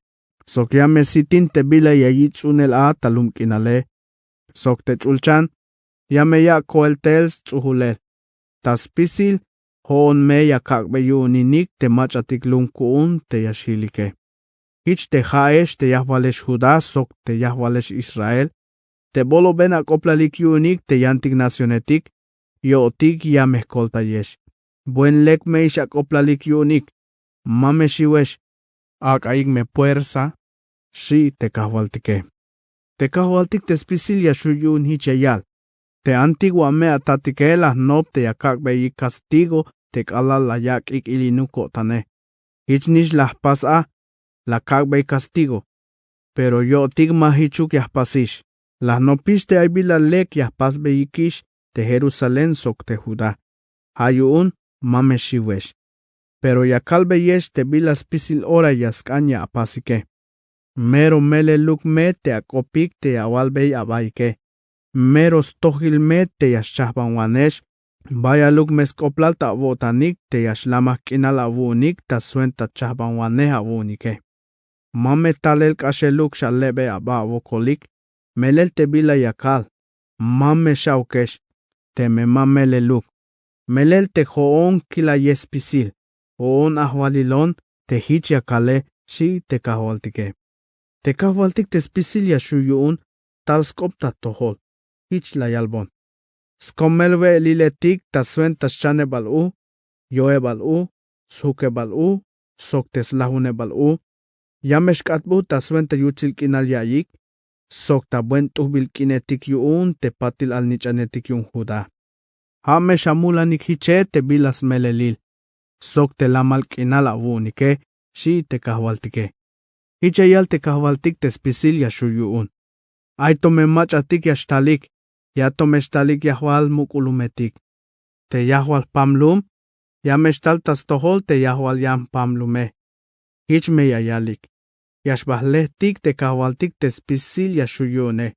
sok ya me sitin te bila ya yich' ts'unel a ta lum k'inale. Sok te ch'ulchan ya me yak' koel tel sts'ujulel. Ta spisil jo'on me ya kak'bey yu'uninik te mach'atik lum ku'un te ya xjilike. Jich te ja'ex te yajwalex Judá sok te yajwalex Israel te boloben ak'oplalik yu'unik te yantik nacionetik, yo'tik ya me jkoltayex. Buen lek me ix ak'oplalik yu'unik. Ma me xiwex: Ak'aik me puersa, xi' te kajwaltike. Te kajwaltik te spisil ya xju' yu'un jich ya yal: Te antiguo ame'atatike la jnop te ya kak'beyik kastigo te k'alal la yak'ik ilinuk ko'tane. Jich nix la jpas a, la kak'bey kastigo. Pero yo'tik ma jichuk ya jpasix. La jnopix te ay bila lek ya jpasbeyikix te jerusalén sok te judá. Ja' yu'un ma me xiwex. Pero ya kalbeyex te bila spisil ora ya sk'an ya apasike. Mero meleluk me te ak'opik te awalbey abaike. Mero stojil me te ya xchajbanwanex. Bayaluk me sk'oplal ta awo'tanik te ya xlamaj k'inal awu'unik ta swenta chajbanwanej awu'unike. Ma me talel k'axeluk xalebey aba awokolik. Melel te bila ya kal. Ma me xa'ukex. Teme ma meleluk. Melel te jo'on kilayej spisil. Jo'on ajwalilon te jich ya kale. Xi' te kajwaltike. Te kajwaltik te spisil ya xju' yu'un tal sk'op ta atojol. Jich la yalbon. Skomel we'eliletik ta swenta xchanebal u, yo'ebal u, sjukebal u, sok te slajunebal u. Ya me xk'atbut ta swenta yutsil k'inal ya'iyik sok ta buen t'ujbil k'inetik yu'un te patil alnich'anetik yu'un judá. Ja' me xamulanik jiche te bila smelelil sok te lamal k'inal awu'unike. Xi' te kajwaltike. Jich ya yal te kajwaltik te spisil ya xju' yu'un. Ay to me mach'atik ya xtalik. Ya to me xtalik yajwal muk'ul lumetik. Te yajwal jpam lum ya me xtal ta stojol te yajwal yan jpam lume. Jich me ya yalik. Ya xba jlejtik te kajwaltik te spisil ya xju' yu'une.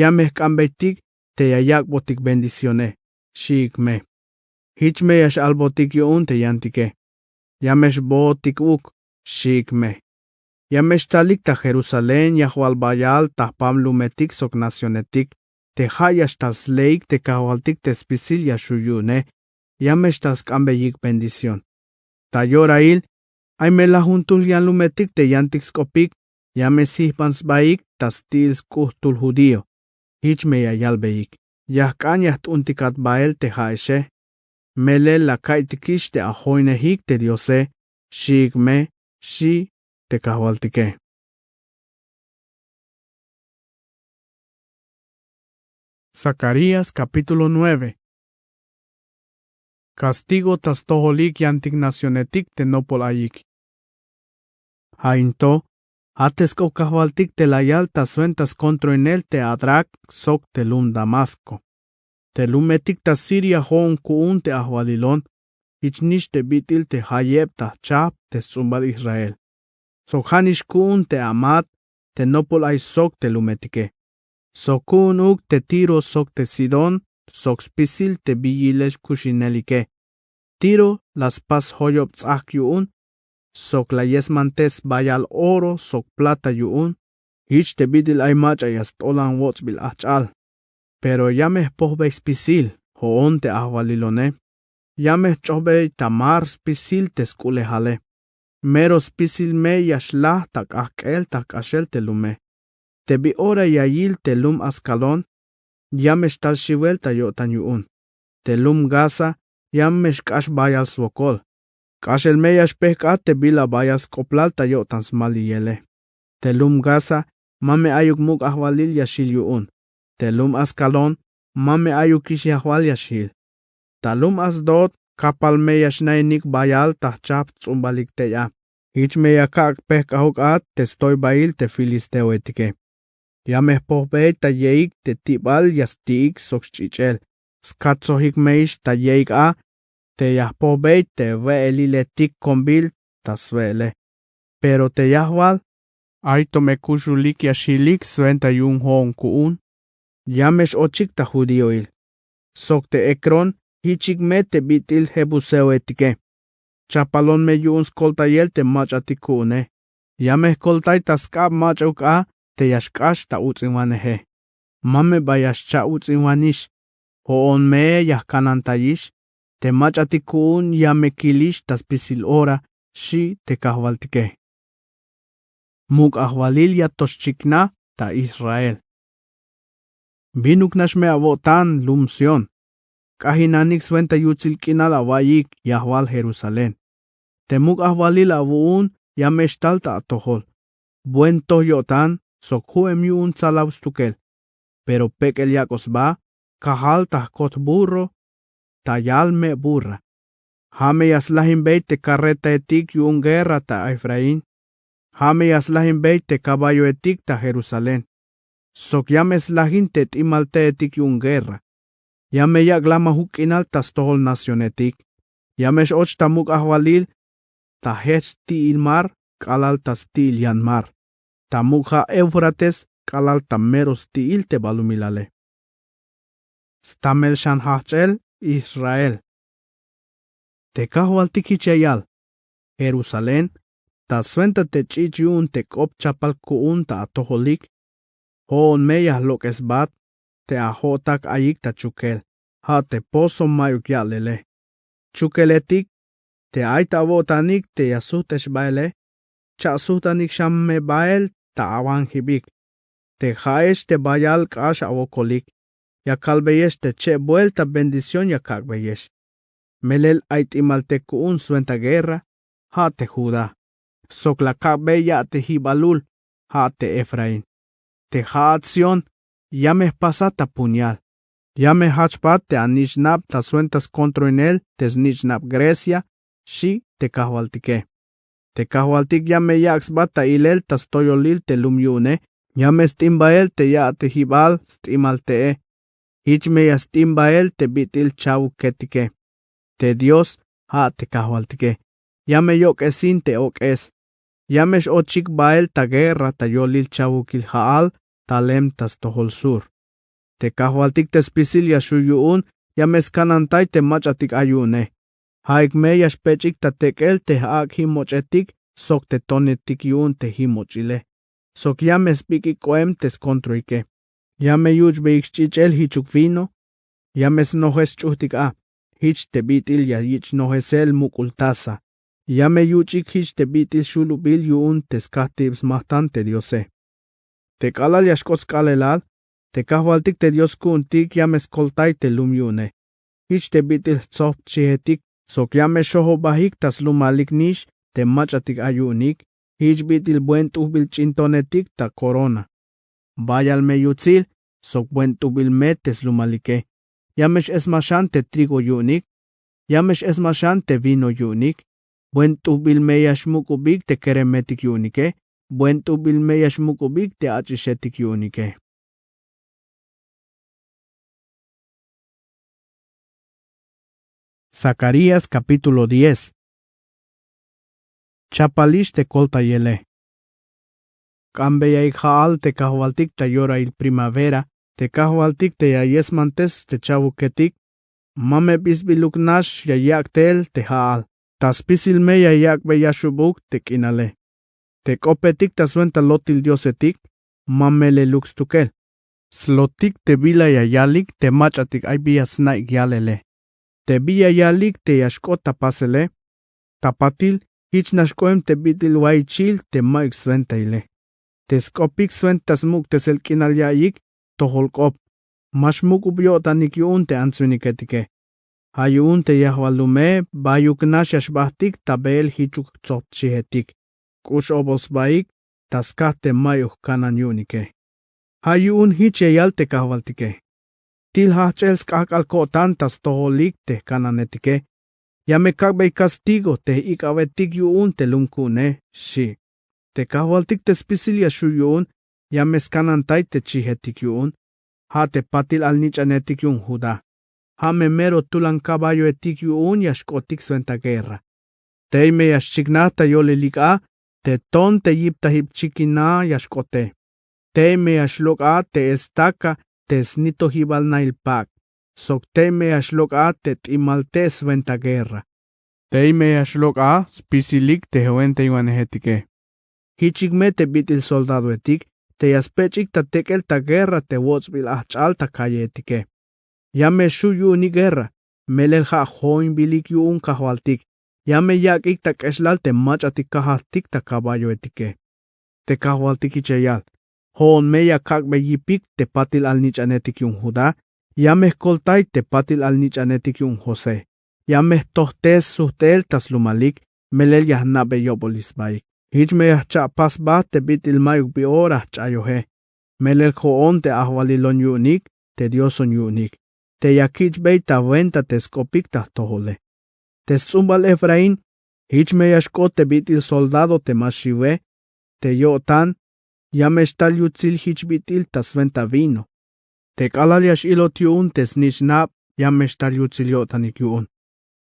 Ya me jk'anbeytik te ya yak'botik bendicióne. Xi'ik me. Jich me ya x'albotik yu'un te yantike. Ya me xbootik uk. Xi'ik me. Ya me xtalik ta jerusalén yajwal bayal ta jpam lumetik sok nacionetik te ja' ya xtal sleik te kajwaltik te spisil ya xju' yu'une. Ya me xtal sk'anbeyik bendición. Ta yorail ay me lajuntul yan lumetik te yantik sk'opik. Ya me sjijban sbaik ta sti'il sk'ujtul judío. Jich me ya yalbeyik. Ya jk'an ya jt'untikat bael te ja'exe. Melel la ka'iytikix te ajoinejik te diose. Xi'ik me. Xi' te kajwaltike. Zacarías capítulo nueve. Kastigo ta stojolik yantik nacionetik te nopol ayik. Ja' in to ja' te sk'op kajwaltik te la yal ta swenta skontroinel te adrak sok te lum damasco. Te lumetik ta siria jo'on ku'un te ajwalilon. Jich nix te bit'il te jayeb ta jchajp te sts'umbal israel. Sok ja' nix ku'un te amat te nopol ay sok te lumetike. Sok ku'un uk te tiro sok te sidón sok spisil te bi yilel kuxinelike. Tiro la spas joyob ts'ajk yu'un sok la yesmantes bayal oro sok plata yu'un. Jich te bit'il ay mach'a ya st'olan wots'bil ajch'al. Pero ya me jpojbey spisil jo'on te ajwalilone. Ya me jch'ojbey ta mar spisil te sk'ulejale. Mero spisil me ya xlaj ta k'ajk'el ta jk'axel te lume. Te bi ora ya yil te lum ascalón ya me xtal xiwel ta yo'tan yu'un. Te lum gaza ya me xk'ax bayal swokol. K'axel me ya xpejk'at te bila bayal sk'oplal ta yo'tan smaliyele. Te lum gaza ma me ayuk muk' ajwalil ya xjil yu'un. Te lum ascalón ma me ayukix yajwal ya xjil. Ta lum asdod kapal me ya xna'inik bayal ta jchajp ts'umbalik tey a. Jich me ya kak' pejk'ajuk a te stoybail te filisteoetike. Ya me jpojbey ta ye'ik te ti'bal ya sti'ik sok xch'ich'el. Skatso'jik me ix ta ye'ik a te ya jpojbey te we'eliletik konbil ta swe'ele. Pero te yajwal ay to me kuxulik ya xjilik swenta yu'un jo'on ku'un. Ya me x-ochik ta judíoil. Sok te ekrón jichik me te bit'il jebuseoetike. Chapalon me yu'un skoltayel te mach'atik ku'une. Ya me jkoltay ta sk'ab mach'auk a te ya xk'ax ta uts'inwaneje. Ma me ba ya xcha' uts'inwanix. Jo'on me ya jkanantayix. Te mach'atik ku'un ya me kilix ta spisil ora. Xi' te kajwaltike. Muk' ajwalil ya to xchiknaj ta israel. Binuk nax me awo'tan lum sión. K'ajinanik swenta yutsil k'inal awa'iyik yajwal jerusalén. Te muk' ajwalil awu'un ya me xtal ta atojol. Buen toj yo'tan sok ju'em yu'un tsalaw stukel. Pero pek'el yak'oj sba kajal ta jkot jburro ta yal me burra. Ja' me ya slajinbey te karretaetik yu'un guerra ta efraín. Ja' me ya slajinbey te kaballoetik ta jerusalén. Sok ya me slajin te t'ijmalteetik yu'un guerra. Ya me yak' lamajuk k'inal ta stojol nacionetik. Ya me x-och ta muk' ajwalil ta jech sti'il mar k'alal ta sti'il yan mar, ta muk' ja' eufrates k'alal ta mero sti'il te balumilale. Stamel xan jajch'el israel. Te kajwaltik jich ya yal: jerusalén, ta swenta te ch'ich' yu'un te k'op chapal ku'un ta atojolik. Jo'on me ya jlok'esbat te ajo'tak ayik ta chukel, ja' te pozo mayuk ya'lele. Chukeletik, te ay ta awo'tanik te ya sujt'ex baele, cha'sujt anik xan me bael ta awanjibik. Te ja'ex te bayal k'ax awokolik, ya kalbeyex te cheb buelta bendición ya kak'beyex. Melel ay t'imal te ku'un swenta guerra, ja' te judá. Sok la kak'bey ya'tejibal lul, ja' te efraín. Te ja'at sión, ya me jpasat ta puñal. Ya me jajchbat te anich'nab ta swenta skontroinel te snich'nab grecia, xi' te kajwaltike. Te kajwaltik ya me yak' sba ta ilel ta stoyolil te lum yu'une. Ya me st'in bael te ya'tejibal st'imal te'e. Jich me ya st'in bael te bit'il chawuketike. Te dios, ja' te kajwaltike, ya me yok'esin te ok'es. Ya me x-ochik bael ta guerra ta yolil chawukil ja'al talem ta stojol sur. Te kajwaltik te spisil ya xju' yu'un, ya me skanantay te mach'atik ay yu'une. Ja'ik me ya xpech'ik ta tek'el te j'ak' jimoch'etik sok te tonetik yu'un te jimoch'ile. Sok ya me sbik'ik k'oem te skontroike. Ya me yuch'beyik sch'ich'el jichuk vino. Ya me snojes sch'ujtik a, jich te bit'il ya yich' nojesel muk'ul taza. Ya me yuch'ik jich te bit'il xulubil yu'un te skajtib smajtan te diose. Te k'alal ya xk'ot sk'aalelal, te kajwaltik te dios ku'untik ya me skoltay te lum yu'une. Jich te bit'il jtsob t-xijetik, sok ya me xojobajik ta slumalik nix te mach'atik ay yu'unik. Jich bit'il buen t'ujbil ch'in tonetik ta korona. Bayal me yutsil sok buen t'ujbil me te slumalike. Ya me x-esmaxan te trigo yu'unik. Ya me x-esmaxan te vino yu'unik. Buen t'ujbil me ya xmuk'ubik te keremetik yu'unike. Buen t'ujbil me ya xmuk'ubik te ach'ixetik yu'unike. Zacarías kapítulo diez. Chapalix te koltayele. K'ambeyaik ja'al te kajwaltik ta yorail primavera, te kajwaltik te ya yesmantes te chawuketik. Ma me bisbiluk nax ya yak' tel te ja'al. Ta spisil me ya yak'bey yaxubuk te k'inale. Te k'opetik ta swenta lotil diosetik, ma meleluk stukel. Slotik te bila ya yalik te mach'atik ay bi ya sna'ik yalele. Te bi ya yalik te ya xk'ot ta pasele. Ta patil, jich nax k'oem te bit'il waichil te mayuk swentaile. Te sk'opik swenta smuk'tesel k'inal ya'iyik tojol k'op. Ma xmuk'ub yo'tanik yu'un te antsuniketike. Ja' yu'un te yajwal lume bayuk nax ya xbajtik ta beel jichuk jtsob t-xijetik. K'ux obol sbaik ta skaj te mayuk jkanan yu'unike. Ja' yu'un jich ya yal te kajwaltike: Til jajch'el sk'ajk'al ko'tan ta stojolik te jkananetike. Ya me kak'bey kastigo te j'ik'abetik yu'un te lum ku'une, xi'. Te kajwaltik te spisil ya xju' yu'un, ya me skanantay te chijetik yu'un. Ja' te patil alnich'anetik yu'un judá. Ja' me mero tulan kaballoetik yu'un ya xk'otik swenta guerra. Tey me ya xchiknaj ta yolelik a, te ton te yiptajib chikina ya xk'ote. Tey me ya xlok' a te estaka te snitojibal nail pak'. Sok tey me ya xlok' a te t'imal te' swenta guerra. Tey me ya xlok' a spisilik te jwentaywanejetike. Jichik me te bit'il soldadoetik te ya spech'ik ta tek'el ta guerra te wots'bil ajch'al ta kalleetike. Ya me xju' yu'unik guerra, melel ja' joinbilik yu'un kajwaltik. Ya me yak'ik ta k'exlal te mach'atik kajajtik ta kaballoetike. Te kajwaltik jich ya yal: Jo'on me ya kak'bey yipik te patil alnich'anetik yu'un judá. Ya me jkoltay te patil alnich'anetik yu'un josé. Ya me jtojtes sujt'el ta slumalik, melel ya jna'bey yobolil sbaik. Jich me ya jcha'pas sba te bit'il mayuk bi ora jch'ayoje. Melel jo'on te ajwalilon yu'unik, te dioson yu'unik, te ya kich'bey ta wenta te sk'opik ta jtojole. Te sts'umbal efraín, jich me ya xk'ot te bit'il soldado te ma xiwe. Te yo'tan, ya me xtal yutsil jich bit'il ta swenta vino. Te k'alal ya x'ilot yu'un te snich'nab, ya me xtal yutsil yo'tanik yu'un.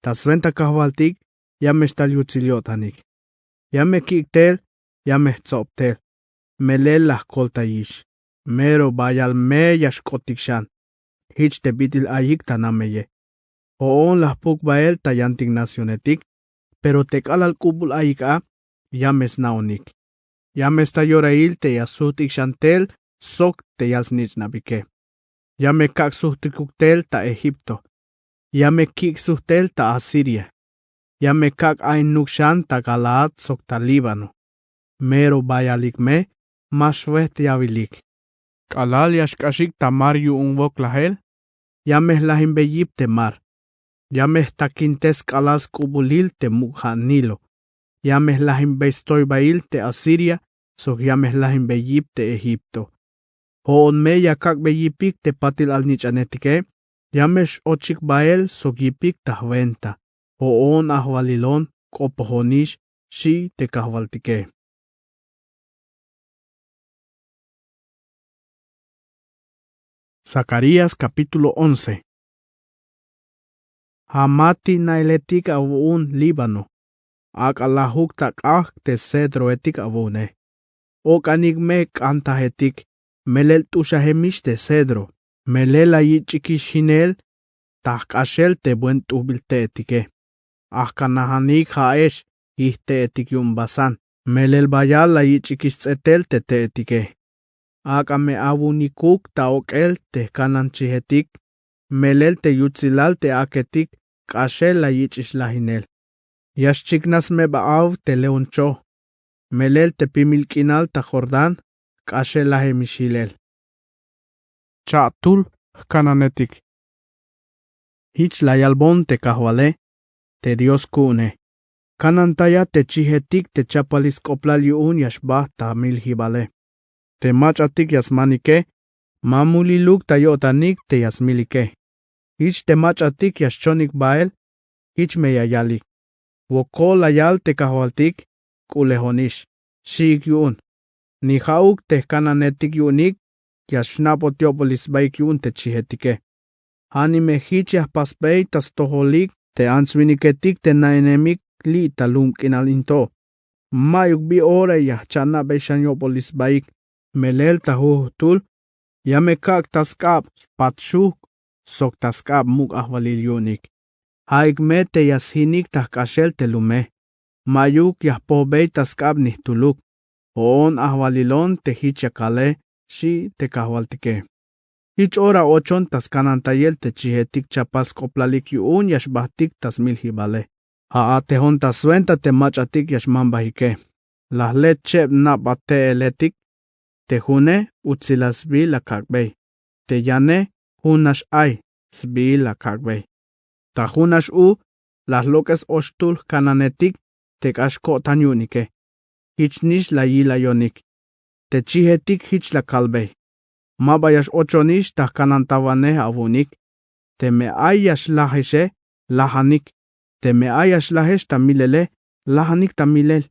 Ta swenta kajwaltik, ya me xtal yutsil yo'tanik. Ya me kik' tel, ya me jtsob tel. Melel la jkoltayix. Mero bayal me ya xk'otik xan. Jich te bit'il ayik ta nameye. Jo'on la jpuk bael ta yantik nacionetik. Pero te k'alal k'ubul ayik a, ya me sna'onik. Ya me sta yorail te ya sujt'ik xan tel sok te yal snich'nabike. Ya me kak' sujt'ikuk tel ta egipto. Ya me kik' sujt tel ta asiria. Ya me kak' ainuk xan ta galaad sok ta líbano. Mero bayalik me ma xwejt yawilik. K'alal ya xk'axik ta mar yu'un woklajel, ya me jlajinbey yip te mar. Ya me jtakintes k'alal sk'ubulil te muk' ja' nilo. Ya me jlajinbey stoybail te asiria sok ya me jlajinbey yip te egipto. Jo'on me ya kak'bey yipik te patil alnich'anetike. Ya me x'ochik bael sok yipik ta jwenta. Jo'on ajwalilon, k'opojonix, xi' te kajwaltike. Zacarías capítulo once. Ja' mati na'iletik awu'un líbano. Ak'a lajuk ta k'ajk' te cedroetik awu'une. Ok'anik me k'antajetik. Melel t'uxajemix te cedro. Melel la yich'ikix jinel ta jk'axel te buen t'ujbil te'etike. Ajkanajanik ja'ex, yijte'etik yu'un basán. Melel bayal la yich'ikix ts'etel te te'etike. Ak'a me awu'unikuk ta ok'el te jkananchijetik. Melel te yutsilal te aketik k'axel la yich'ix lajinel. Ya xchiknaj smeba'aw te leoncho. Melel te pimil k'inal ta jordán k'axel lajemix jilel. Cha'tul jkananetik. Jich la yalbon te kajwale, te dios ku'une. Kanantaya te chijetik te chapalil sk'oplal yu'un ya xbajt ta miljibale. Te mach'atik ya smanike, ma muliluk ta yo'tanik te ya smilike. Jich te mach'atik ya xchonik bael. Jich me ya yalik. Wokol la yal te kajwaltik, k'ulejonix, xi'ik yu'un. Ni ja'uk te jkananetik yu'unik ya xna'bot yo'polil sbaik yu'un te chijetike. Ja'nix me jich ya jpasbey ta stojolik te ants-winiketik te na'inemik li' ta lum k'inal in to. Ma'yuk bi ora ya jcha'nabey xan yo'polil sbaik. Melel ta jujujtul ya me kak' ta sk'ab spat xujk' sok ta sk'ab muk' ajwalil yu'unik. Ja'ik me te ya sjinik ta jk'axel te lume. Ma'yuk ya jpojbey ta sk'ab nijtuluk. Jo'on ajwalilon te jich ya kale, xi' te kajwaltike. Jich ora ochon ta skanantayel te chijetik chapal sk'oplalik yu'un ya xbajtik ta smiljibale. Ja' a'tejon ta swenta te mach'atik ya xmambajike. La jlet cheb nab'ate'eletik. Te june utsilal sbiil la kak'bey. Te yane junax ay sbiil la kak'bey. Ta junax u la jlok'es oxtul jkananetik te k'ax ko'tan yu'unike. Jich nix la yilayonik. Te chijetik jich la kalbey. Ma ba ya x-ochonix ta jkanantawanej awu'unik. Teme ay ya xlajexe, lajanik. Teme ay ya xlajex ta milele, lajanik ta milel.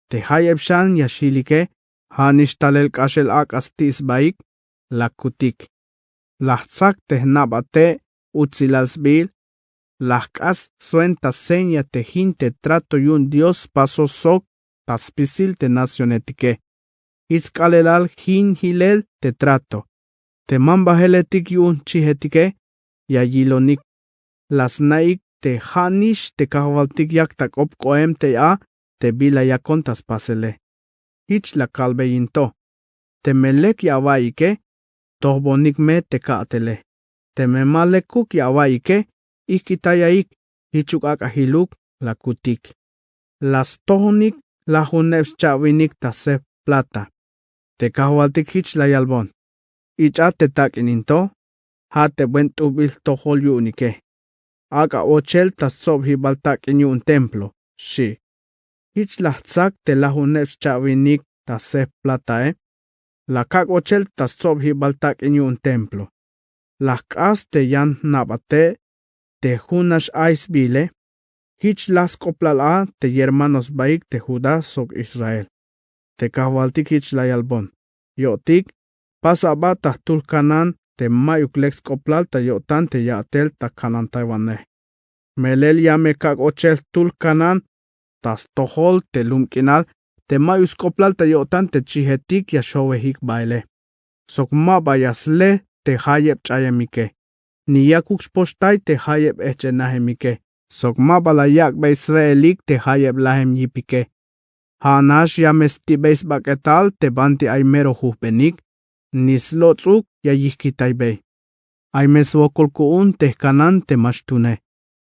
Te jayeb xan ya xjilike, ja' nix talel k'axel ak'a sti' sbaik, la kutik. La jtsak te jnab'ate' utsilal sbiil. La jk'as swenta seña te jin te trato yu'un dios spasoj sok ta spisil te nacionetike. Jich sk'aalelal jin jilel te trato. Te mambajeletik yu'un chijetike ya yilonik. La sna'ik te ja' nix te kajwaltik yak ta k'op k'oem tey a te bila yakon ta spasele. Jich la kalbey in to. Teme lek ya awa'iyike, tojbonik me te ka'tele. Teme ma lekuk ya awa'iyike, ijk'itayaik. Jichuk ak'a jiluk, la kutik. La stojonik lajuneb scha'winik ta sef plata. Te kajwaltik jich la yalbon. Ich'a te tak'in in to. Ja' te buen t'ujbil jtojol yu'unike. Ak'a ochel ta stsobjibal tak'in yu'un templo, xi'. Jich la jtsak te lajuneb scha'winik ta sef platae. La kak' ochel ta stsobjibal tak'in yu'un templo. La jk'as te yan jnab'ate' te junax ay sbiile. Jich laj sk'oplal a te yermano sbaik te judá sok israel. Te kajwaltik jich la yalbon: yo'tik, pas aba ta jtul kanaan te mayuk lek sk'oplal ta yo'tan te ya'tel ta kanaantaywanej. Melel ya me kak' ochel jtul kanaan ta stojol te lum k'inal te mayuk sk'oplal ta yo'tan te chijetik ya xjowejik baele, sok ma ba ya sle te jayeb ch'ayemike, ni yakuk xpoxtay te jayeb ejch'enajemike, sok ma ba la yak'bey swe'elik te jayeb lajem yipike. Ja' nax ya me stibey sbak'etal te banti ay mero jujbenik, ni slots'uk ya yijkitaybey. Ay me swokol ku'un te jkanaan te ma xtune,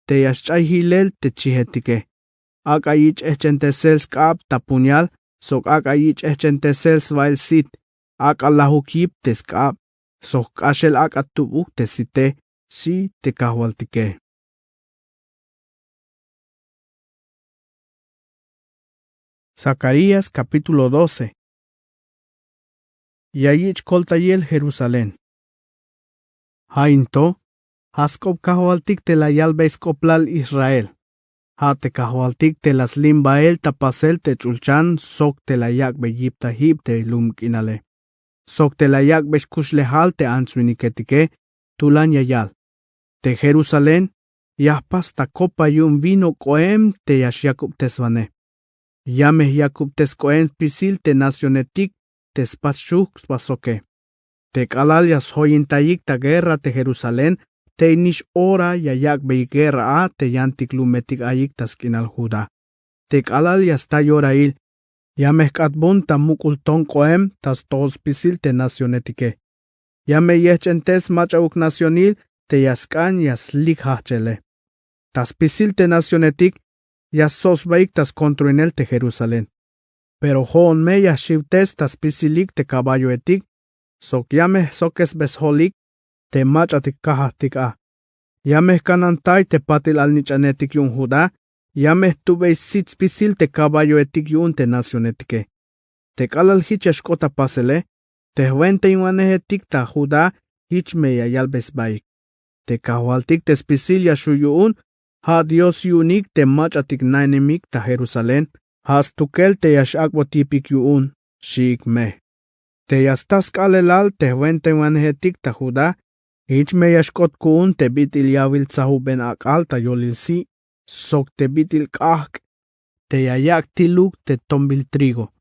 te ya xch'ay jilel te chijetike. Ak'a yich' ejch'entesel sk'ab ta puñal, sok ak'a yich' ejch'entesel sbael sit, ak'a lajuk yip te sk'ab, sok k'axel ak'a tubuk te site, xi' te kajwaltike. Zacarías capítulo doce. Ya yich' koltayel jerusalén. Ja' in to, ja' sk'op kajwaltik te la yalbey sk'oplal israel. Ja' te kajwaltik te la slim bael ta pasel te ch'ulchan sok te la yak'bey yip ta jib te lum k'inale, sok te la yak'bey xkuxlejal te ants-winiketike. Tulan ya yal: te jerusalén, ya jpas ta kopa yu'un vino k'oem te ya xyakubteswanej. Ya me jyakubtes k'oem spisil te nacionetik te spas xujk' sba soke. Te k'alal ya sjoyintayik ta guerra te jerusalén, tey nix ora ya yak'beyik guerra a te yantik lumetik ayik ta sk'inal judá. Te k'alal ya sta yorail, ya me jk'atbon ta muk'ul ton k'oem ta stojol spisil te nacionetike. Ya me yejch'entes mach'auk nacionil te ya sk'an ya slik jajch'ele. Ta spisil te nacionetik ya stsob sbaik ta skontroinel te jerusalén. Pero jo'on me ya jxiwtes ta spisilik te kaballoetik, sok ya me jsokesbe sjolik te mach'atik kajajtik a. Ya me jkanantay te patil alnich'anetik yu'un judá, ya me jtubey sit spisil te kaballoetik yu'un te nacionetike. Te k'alal jich ya xk'ot ta pasele, te jwentainwanejetik ta judá jich me ya yalbey sbaik: te kajwaltik te spisil ya xju' yu'un, ja' dios yu'unik te mach'atik naenemik ta jerusalén, ja' stukel te ya x'ak'bot yipik yu'un, xiik me. Te ya sta sk'aalelal te jwentainwanejetik ta judá, jich me ya xk'ot ku'un te bit'il yawil tsajuben ak'al ta yolil si', sok te bit'il k'ajk' te ya yak' tiluk te tombil trigo.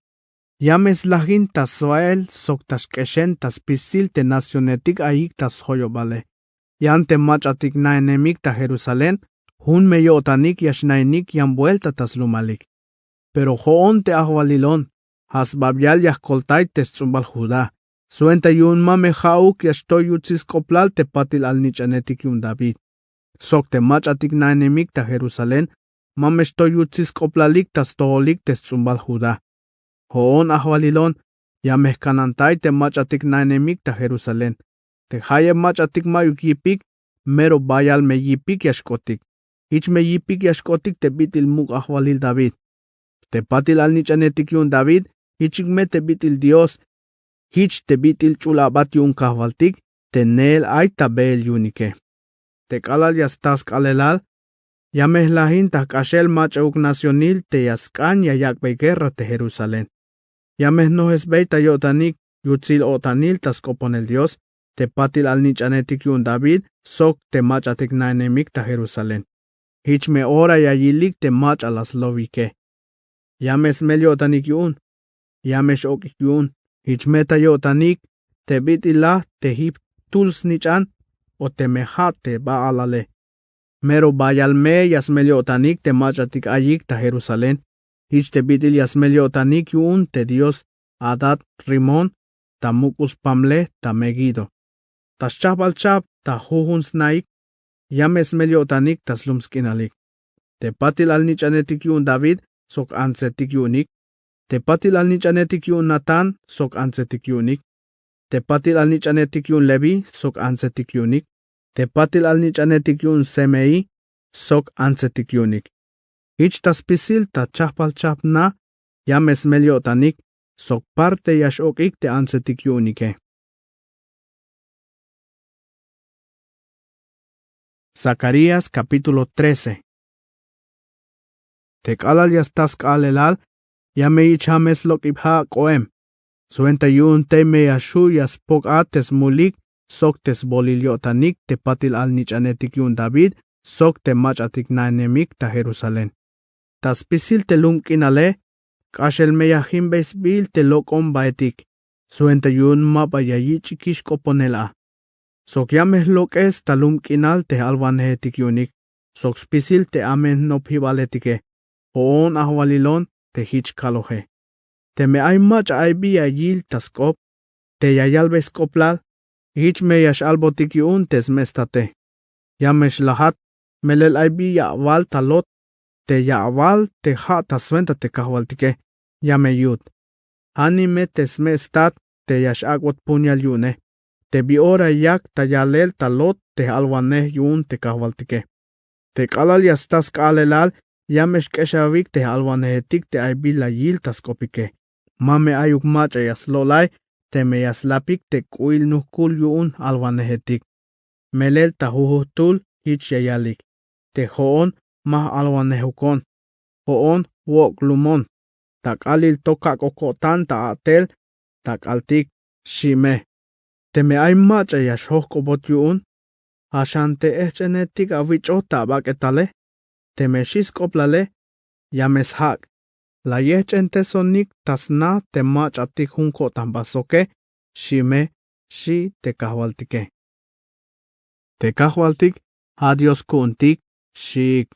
Ya me slajin ta swael sok ta xk'exen ta spisil te nacionetik ayik ta sjoyobale. Yan te mach'atik naenemik ta jerusalén, jun me yo'tanik ya xnaenik yan buelta ta slumalik. Pero jo'on te ajwalilon, ja' sbabial ya jkoltay te sts'umbal judá, swenta yu'un ma me ja'uk ya xtoy yutsil sk'oplal te patil alnich'anetik yu'un david, sok te mach'atik naenemik ta jerusalén, ma me xtoy yutsil sk'oplalik ta stojolik te sts'umbal judá. Jo'on ajwalilon, ya me jkanantay te mach'atik naenemik ta jerusalén. Te jayeb mach'atik mayuk yipik, mero bayal me yipik ya xk'otik. Jich me yipik ya xk'otik te bit'il muk' ajwalil david. Te patil alnich'anetik yu'un david, jichik me te bit'il dios, jich te bit'il ch'ul abat yu'un kajwaltik te neel ay ta beel yu'unike. Te k'alal ya sta sk'aalelal, ya me jlajin ta jk'axel mach'auk nacionil te ya sk'an ya yak'bey guerra te jerusalén. Ya me jnojesbey ta yo'tanik yutsil o'tanil ta sk'oponel dios, te patil alnich'anetik yu'un david sok te mach'atik naenemik ta jerusalén. Jich me ora ya yilik te mach'a la slowike. Ya me smel yo'tanik yu'un, ya me x'ok'ik yu'un. Jich me ta yo'tanik te bit'il laj te jip jtul snich'an, o teme ja' te ba'alale. Mero bayal me ya smel yo'tanik te mach'atik ayik ta jerusalén. Jich te bit'il ya smel yo'tanik yu'un te dios adad rimón, ta muk'ul spamlej ta meguido, ta xchajbal chajp ta jujun snaik. Ya me smel yo'tanik ta slum sk'inalik. Te patil alnich'anetik yu'un david sok antsetik yu'unik. Te patil alnich'anetik yu'un natán sok antsetik yu'unik. Te patil alnich'anetik yu'un leví sok antsetik yu'unik. Te patil alnich'anetik yu'un semeí sok antsetik yu'unik. Jich ta spisil ta chajpal chajp na ya me smel yo'tanik, sok parte ya x'ok'ik te antsetik yu'unike. Zacarías capítulo trece. Te k'alal ya sta sk'aalelal, ya me yich' jamel slok'ib ja' k'oem. Swenta yu'un tey me ya xju' ya spok a te smulik sok te sbolil yo'tanik te patil alnich'anetik yu'un David sok te mach'atik na'inemik ta Jerusalén. Ta spisil te lum k'inale, k'axel me ya jimbe sbiil te lok'om baetik, swenta yu'un ma ba ya yich'ikix k'oponel a. Sok ya me jlok'es ta lum k'inal te j'alwanejetik yu'unik, sok spisil te amen jnop jibaletike, jo'on ajwalilon te jich kaloje. Teme ay mach'a ay bi ya yil ta sk'op, te ya yalbey sk'oplal, jich me ya x-albotik yu'un te sme' state. Ya me xlajat, melel ay bi ya awal ta lot, te ya awal te ja' ta swenta te kajwaltike, ya me yut. Janime te sme' stat te ya x-ak'bot puñal yu'une, te bi ora yak ta yalel ta lot te j'alwanej yu'un te kajwaltike. Te k'alal ya sta sk'aalelal, ya me xk'exawik te j'alwanejetik te ay bi la yil ta sk'opike. Ma me ayuk mach'a ya slo'lay teme ya slapik te k'u'il nujk'ul yu'un j'alwanejetik. Melel ta jujujtul jich ya yalik: Te jo'on ma j'alwanejukon. Jo'on wok' lumon. Ta k'alil to kak'oj ko'tan ta a'tel ta k'altik, xi' me. Teme ay mach'a ya xjojk'obot yu'un, ja' xan te ejch'enetik awich'oj ta abak'etale. Teme xi' sk'oplale, ya me sjak'. La yejch'entesonik ta sna te mach'atik jun ko'tanba soke, xi' me, xi' te kajwaltike. Te kajwaltik ja' Dios ku'untik, xiik.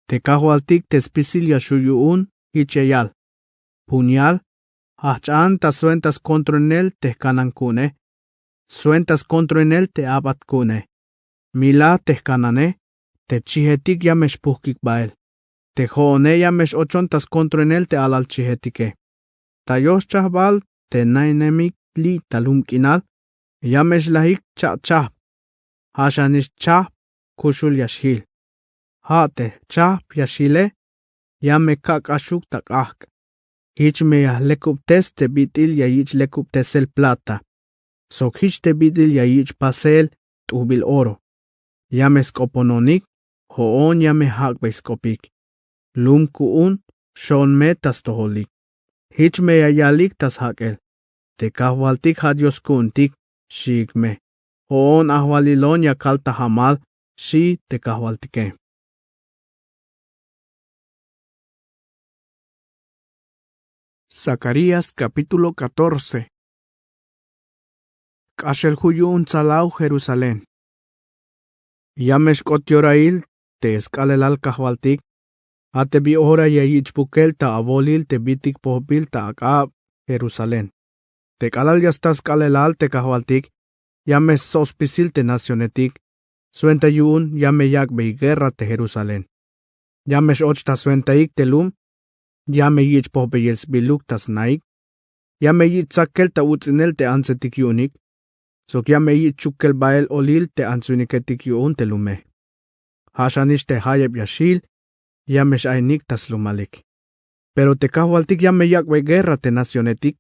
Te kajwaltik te spisil ya xju' yu'un jich ya yal: Puñal, jajch'an ta swenta skontroinel te jkanan ku'une, swenta skontroinel te abat ku'une. Mila te jkanane, te chijetik ya me xpujkik bael. Te jo'one ya me x-ochon ta skontroinel te alal chijetike. Ta yoxchajbal te na'inemik li' ta lum k'inal, ya me xlajik cha'chajp. Ja' xanix chajp kuxul ya xjil. Ja' te jchajp ya xjile, ya me kak' k'axuk ta k'ajk'. Jich me ya jlekubtes te bit'il ya yich' lekubtesel plata, sok jich te bit'il ya yich' pasel t'ujbil oro. Ya me sk'opononik, jo'on ya me jak'bey sk'opik. Lum ku'un, xo'on me ta stojolik. Jich me ya yalik ta sjak'el: Te kajwaltik ja' Dios ku'untik, xiik me. Jo'on ajwalilon ya kal ta jamal, xi' te kajwaltike. Zacarías capítulo catorce. K'axel ju' yu'un tsalaw Jerusalén. Ya me xk'ot yorail te sk'aalelal kajwaltik, ja' te bi ora ya yich' bukel ta awolil te bitik pojbil ta ak'ab Jerusalén. Te k'alal ya sta sk'aalelal te kajwaltik, ya me stso' spisil te nacionetik, swenta yu'un ya me yak'bey guerra te Jerusalén. Ya me x-och ta swentaik te lum, ya me yich' pojbeyel sbiluk ta snaik. Ya me yich' tsakel ta uts'inel te antsetik yu'unik, sok ya me yich' chukel bael olil te ants winiketik yu'un te lume. Ja' xanix te jayeb ya xjil, ya me x-ainik ta slumalik. Pero te kajwaltik ya me yak'bey guerra te nacionetik.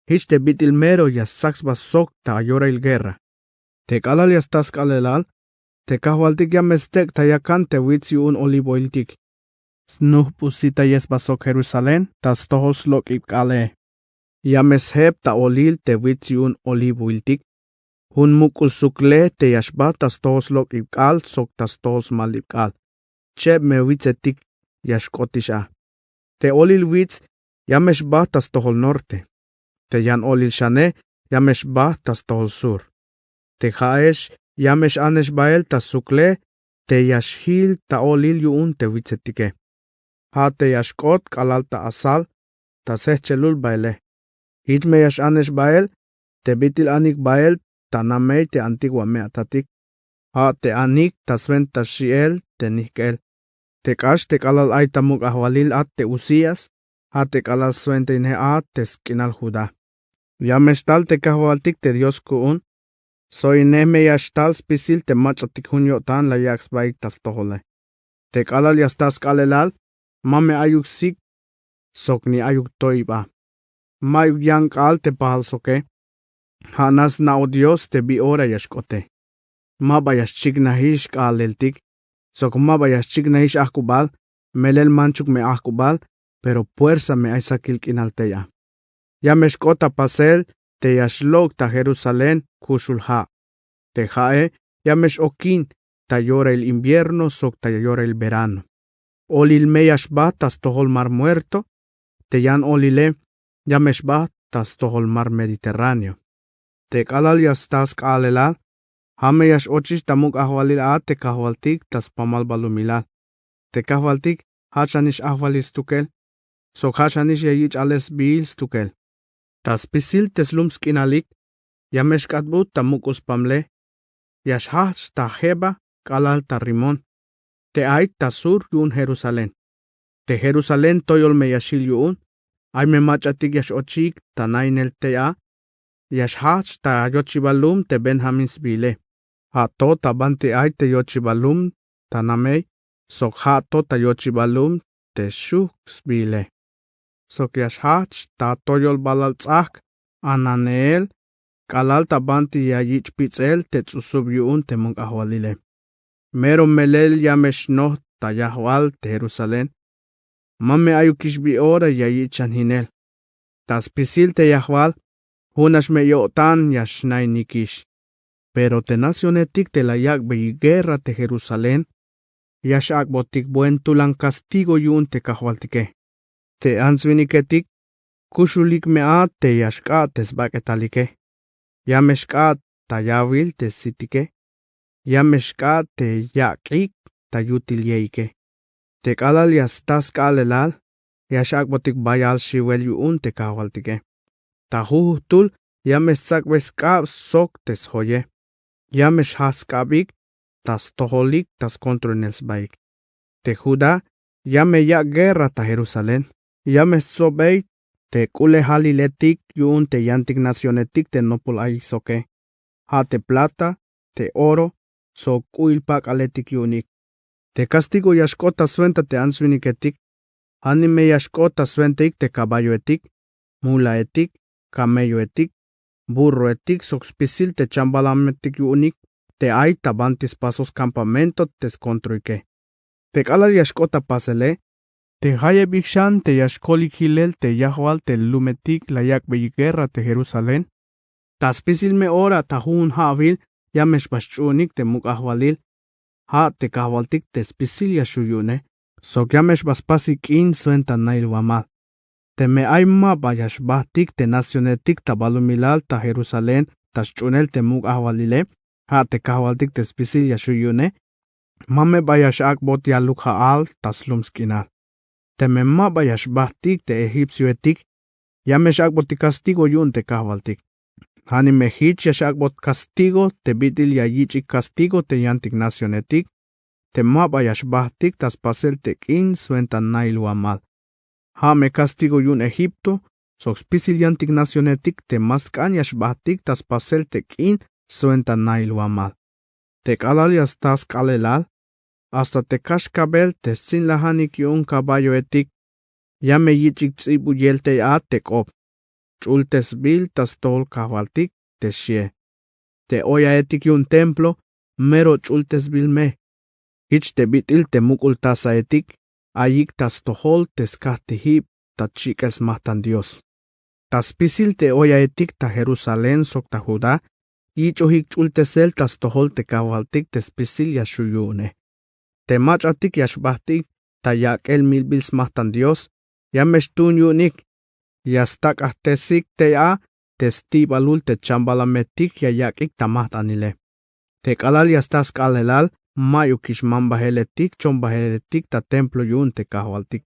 Jich te bit'il mero ya stsak sba sok ta yorail guerra. Te k'alal ya sta sk'aalelal, te kajwaltik ya me stek' ta yakan te wits yu'un olivoiltik. Snujp'usitayel sba sok Jerusalén ta stojol slok'ib k'aale. Ya me sjeb ta olil te wits yu'un olivoiltik. Jun muk'ul sukle te ya xba ta stojol slok'ib k'aal sok ta stojol smalib k'aal, cheb me witsetik ya xk'otix a. Te olil wits ya me xba ta stojol norte. Te yan olil xane ya me xba ta stojol sur. Te ja'ex ya me x-anex bael ta sukle te ya xjil ta olil yu'un te witsetike. Ja' te ya xk'ot k'alal ta asal ta sjejchelul baele. Jich me ya x-anex bael te bit'il anik bael ta namey te antigua me'atatik. Ja' te anik ta swenta xi'el te nijk'el. Te k'ax te k'alal ay ta muk' ajwalil a te Uzías, ja' te k'alal swentainej a te sk'inal Judá. Ya me xtal te kajwaltik te Dios ku'un. So'inej me ya xtal spisil te mach'atik jun yo'tan la yak' sbaik ta stojole. Te k'alal ya sta sk'aalelal, ma me ayuk sik sok ni ayuk toib a. Ma'yuk yan k'aal te pajal soke. Ja' nax sna'oj Dios te bi ora ya xk'ote. Ma ba ya xchiknajix k'aaleltik, sok ma ba ya xchiknajix ajk'ubal, Melel manchuk me ajk'ubal, pero puersa me ay sakil k'inal tey a. Ya me xk'ot ta pasel te ya xlok' ta Jerusalén kuxul ha'. Te ha'e ya me x-okin ta yorahil invierno sok ta yorahil verano. Olil me ya xbaht ta stojol mar Muerto. Te yan olile ya me xbaht ta stojol mar Mediterráneo. Te k'alal ya sta sk'a'alelal, ha me ya x-ochix ta muk' ajwalil a te Kajwaltik ta spamal balumilal. Te Kajwaltik ha xanix ajwalil stukel, sok ha xanix ya yich' alel sbiil stukel. Ta spisil te slum sk'inalik ya me xk'atbut ta muk'ul spamle. Ya xjajch' ta Geba k'alal ta Rimón, te ay ta sur yu'un Jerusalén. Te Jerusalén toyol me ya xjil yu'un. Ay me mach'atik ya x-ochik ta nainel tey a. Ya xjajch' ta yochibal lum te Benjamín sbiile. Ha to ta banti ay te yochibal lum ta namey, sok ha to ta yochibal lum te xujk sbiile. Sok ya xjajch' ta toyol balal ts'ajk' Hananeel k'alal ta banti ya yich' pits'el te ts'usub yu'un te muk' ajwalile. Mero melel ya me xnojt ta yajwal te Jerusalén. Ma me ayukix bi ora ya yich' xan jinel. Ta spisil te yajwal, junax me yo'tan ya xnainikix. Pero te nacionetik te la yak'beyik guerra te Jerusalén ya xak'botik buen tulan kastigo yu'un te Kajwaltike. Te ants-winiketik kuxulik me a te ya xk'aat te sbak'etalike. Ya me xk'aat ta yawil te sitike. Ya me xk'aat te yak'ik ta yutil yeike. Te k'alal ya sta sk'a'alelal ya xak'botik bayal xiwel yu'un te Kajwaltike. Ta jujujtul ya me stsak'bey sk'ab sok te sjoye. Ya me xjajch' sk'abik ta stojolik ta skontrolinel sbaik. Te Judá ya me yak' guerra ta Jerusalén. Ya me stsobey te k'ulejaliletik yu'un te yantik nacionetik te nopol ayik soke, ha te plata, te oro, sok k'u'il pak'aletik yu'unik. Te kastigo ya xk'ot ta swenta te ants-winiketik. Janime ya xk'ot ta swentaik te kaballoetik, mulaetik, kamelloetik, burroetik sok spisil te chambalametik yu'unik te ay ta banti spasoj skampamento te skontroike. Te k'alal ya xk'ot ta pasele, te jayebik xan te ya xkolik jilel te yajwal te lumetik la yak'beyik guerra te Jerusalén. Ta spisil me ora ta jujun ha'awil ya me xba xch'uunik te muk' ajwalil, ha te Kajwaltik te spisil ya xju' yu'une, sok ya me xba spasik k'in swenta nail wamal. Teme ay ma ba ya xbajtik te nacionetik ta balumilal ta Jerusalén ta sch'uunel te muk' ajwalile, ha te Kajwaltik te spisil ya xju' yu'une, ma me ba ya xak'bot yaluk ha'al ta slum sk'inal. Teme ma ba ya xbajtik te egipcioetik, ya me xak'botik kastigo yu'un te Kajwaltik. Janime jich ya xak'bot kastigo te bit'il ya yich'ik kastigo te yantik nacionetik te ma ba ya xbajtik ta spasel te k'in swenta nail wamal. Ha me kastigo yu'un Egipto sok spisil yantik nacionetik te ma sk'an ya xbajtik ta spasel te k'in swenta nail wamal. Te k'alal ya sta sk'aalelal, hasta te kaxkabel te stsinlajanik yu'un kaballoetik ya me yich'ik ts'ibuyel tey a te k'op: Ch'ultesbil ta stojol Kajwaltik te xie. Te oyaetik yu'un templo mero ch'ultesbil me. Jich te bit'il te muk'ultasaetik ayik ta stojol te skajtijib ta chik'el smajtan Dios. Ta spisil te oyaetik ta Jerusalén sok ta Judá yich'ojik ch'ultesel ta stojol te Kajwaltik te spisil ya xju' yu'une. Te mach'atik ya xbajtik ta yak'el milbil smajtan Dios ya me xtuun yu'unik. Ya stak'ajtesik tey a te sti'balul te chambalametik ya yak'ik ta majt'anile. Te k'alal ya sta sk'aalelal, ma'yukix manbajeletik chombajeletik ta templo yu'un te Kajwaltik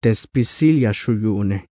te spisil ya xju' yu'une.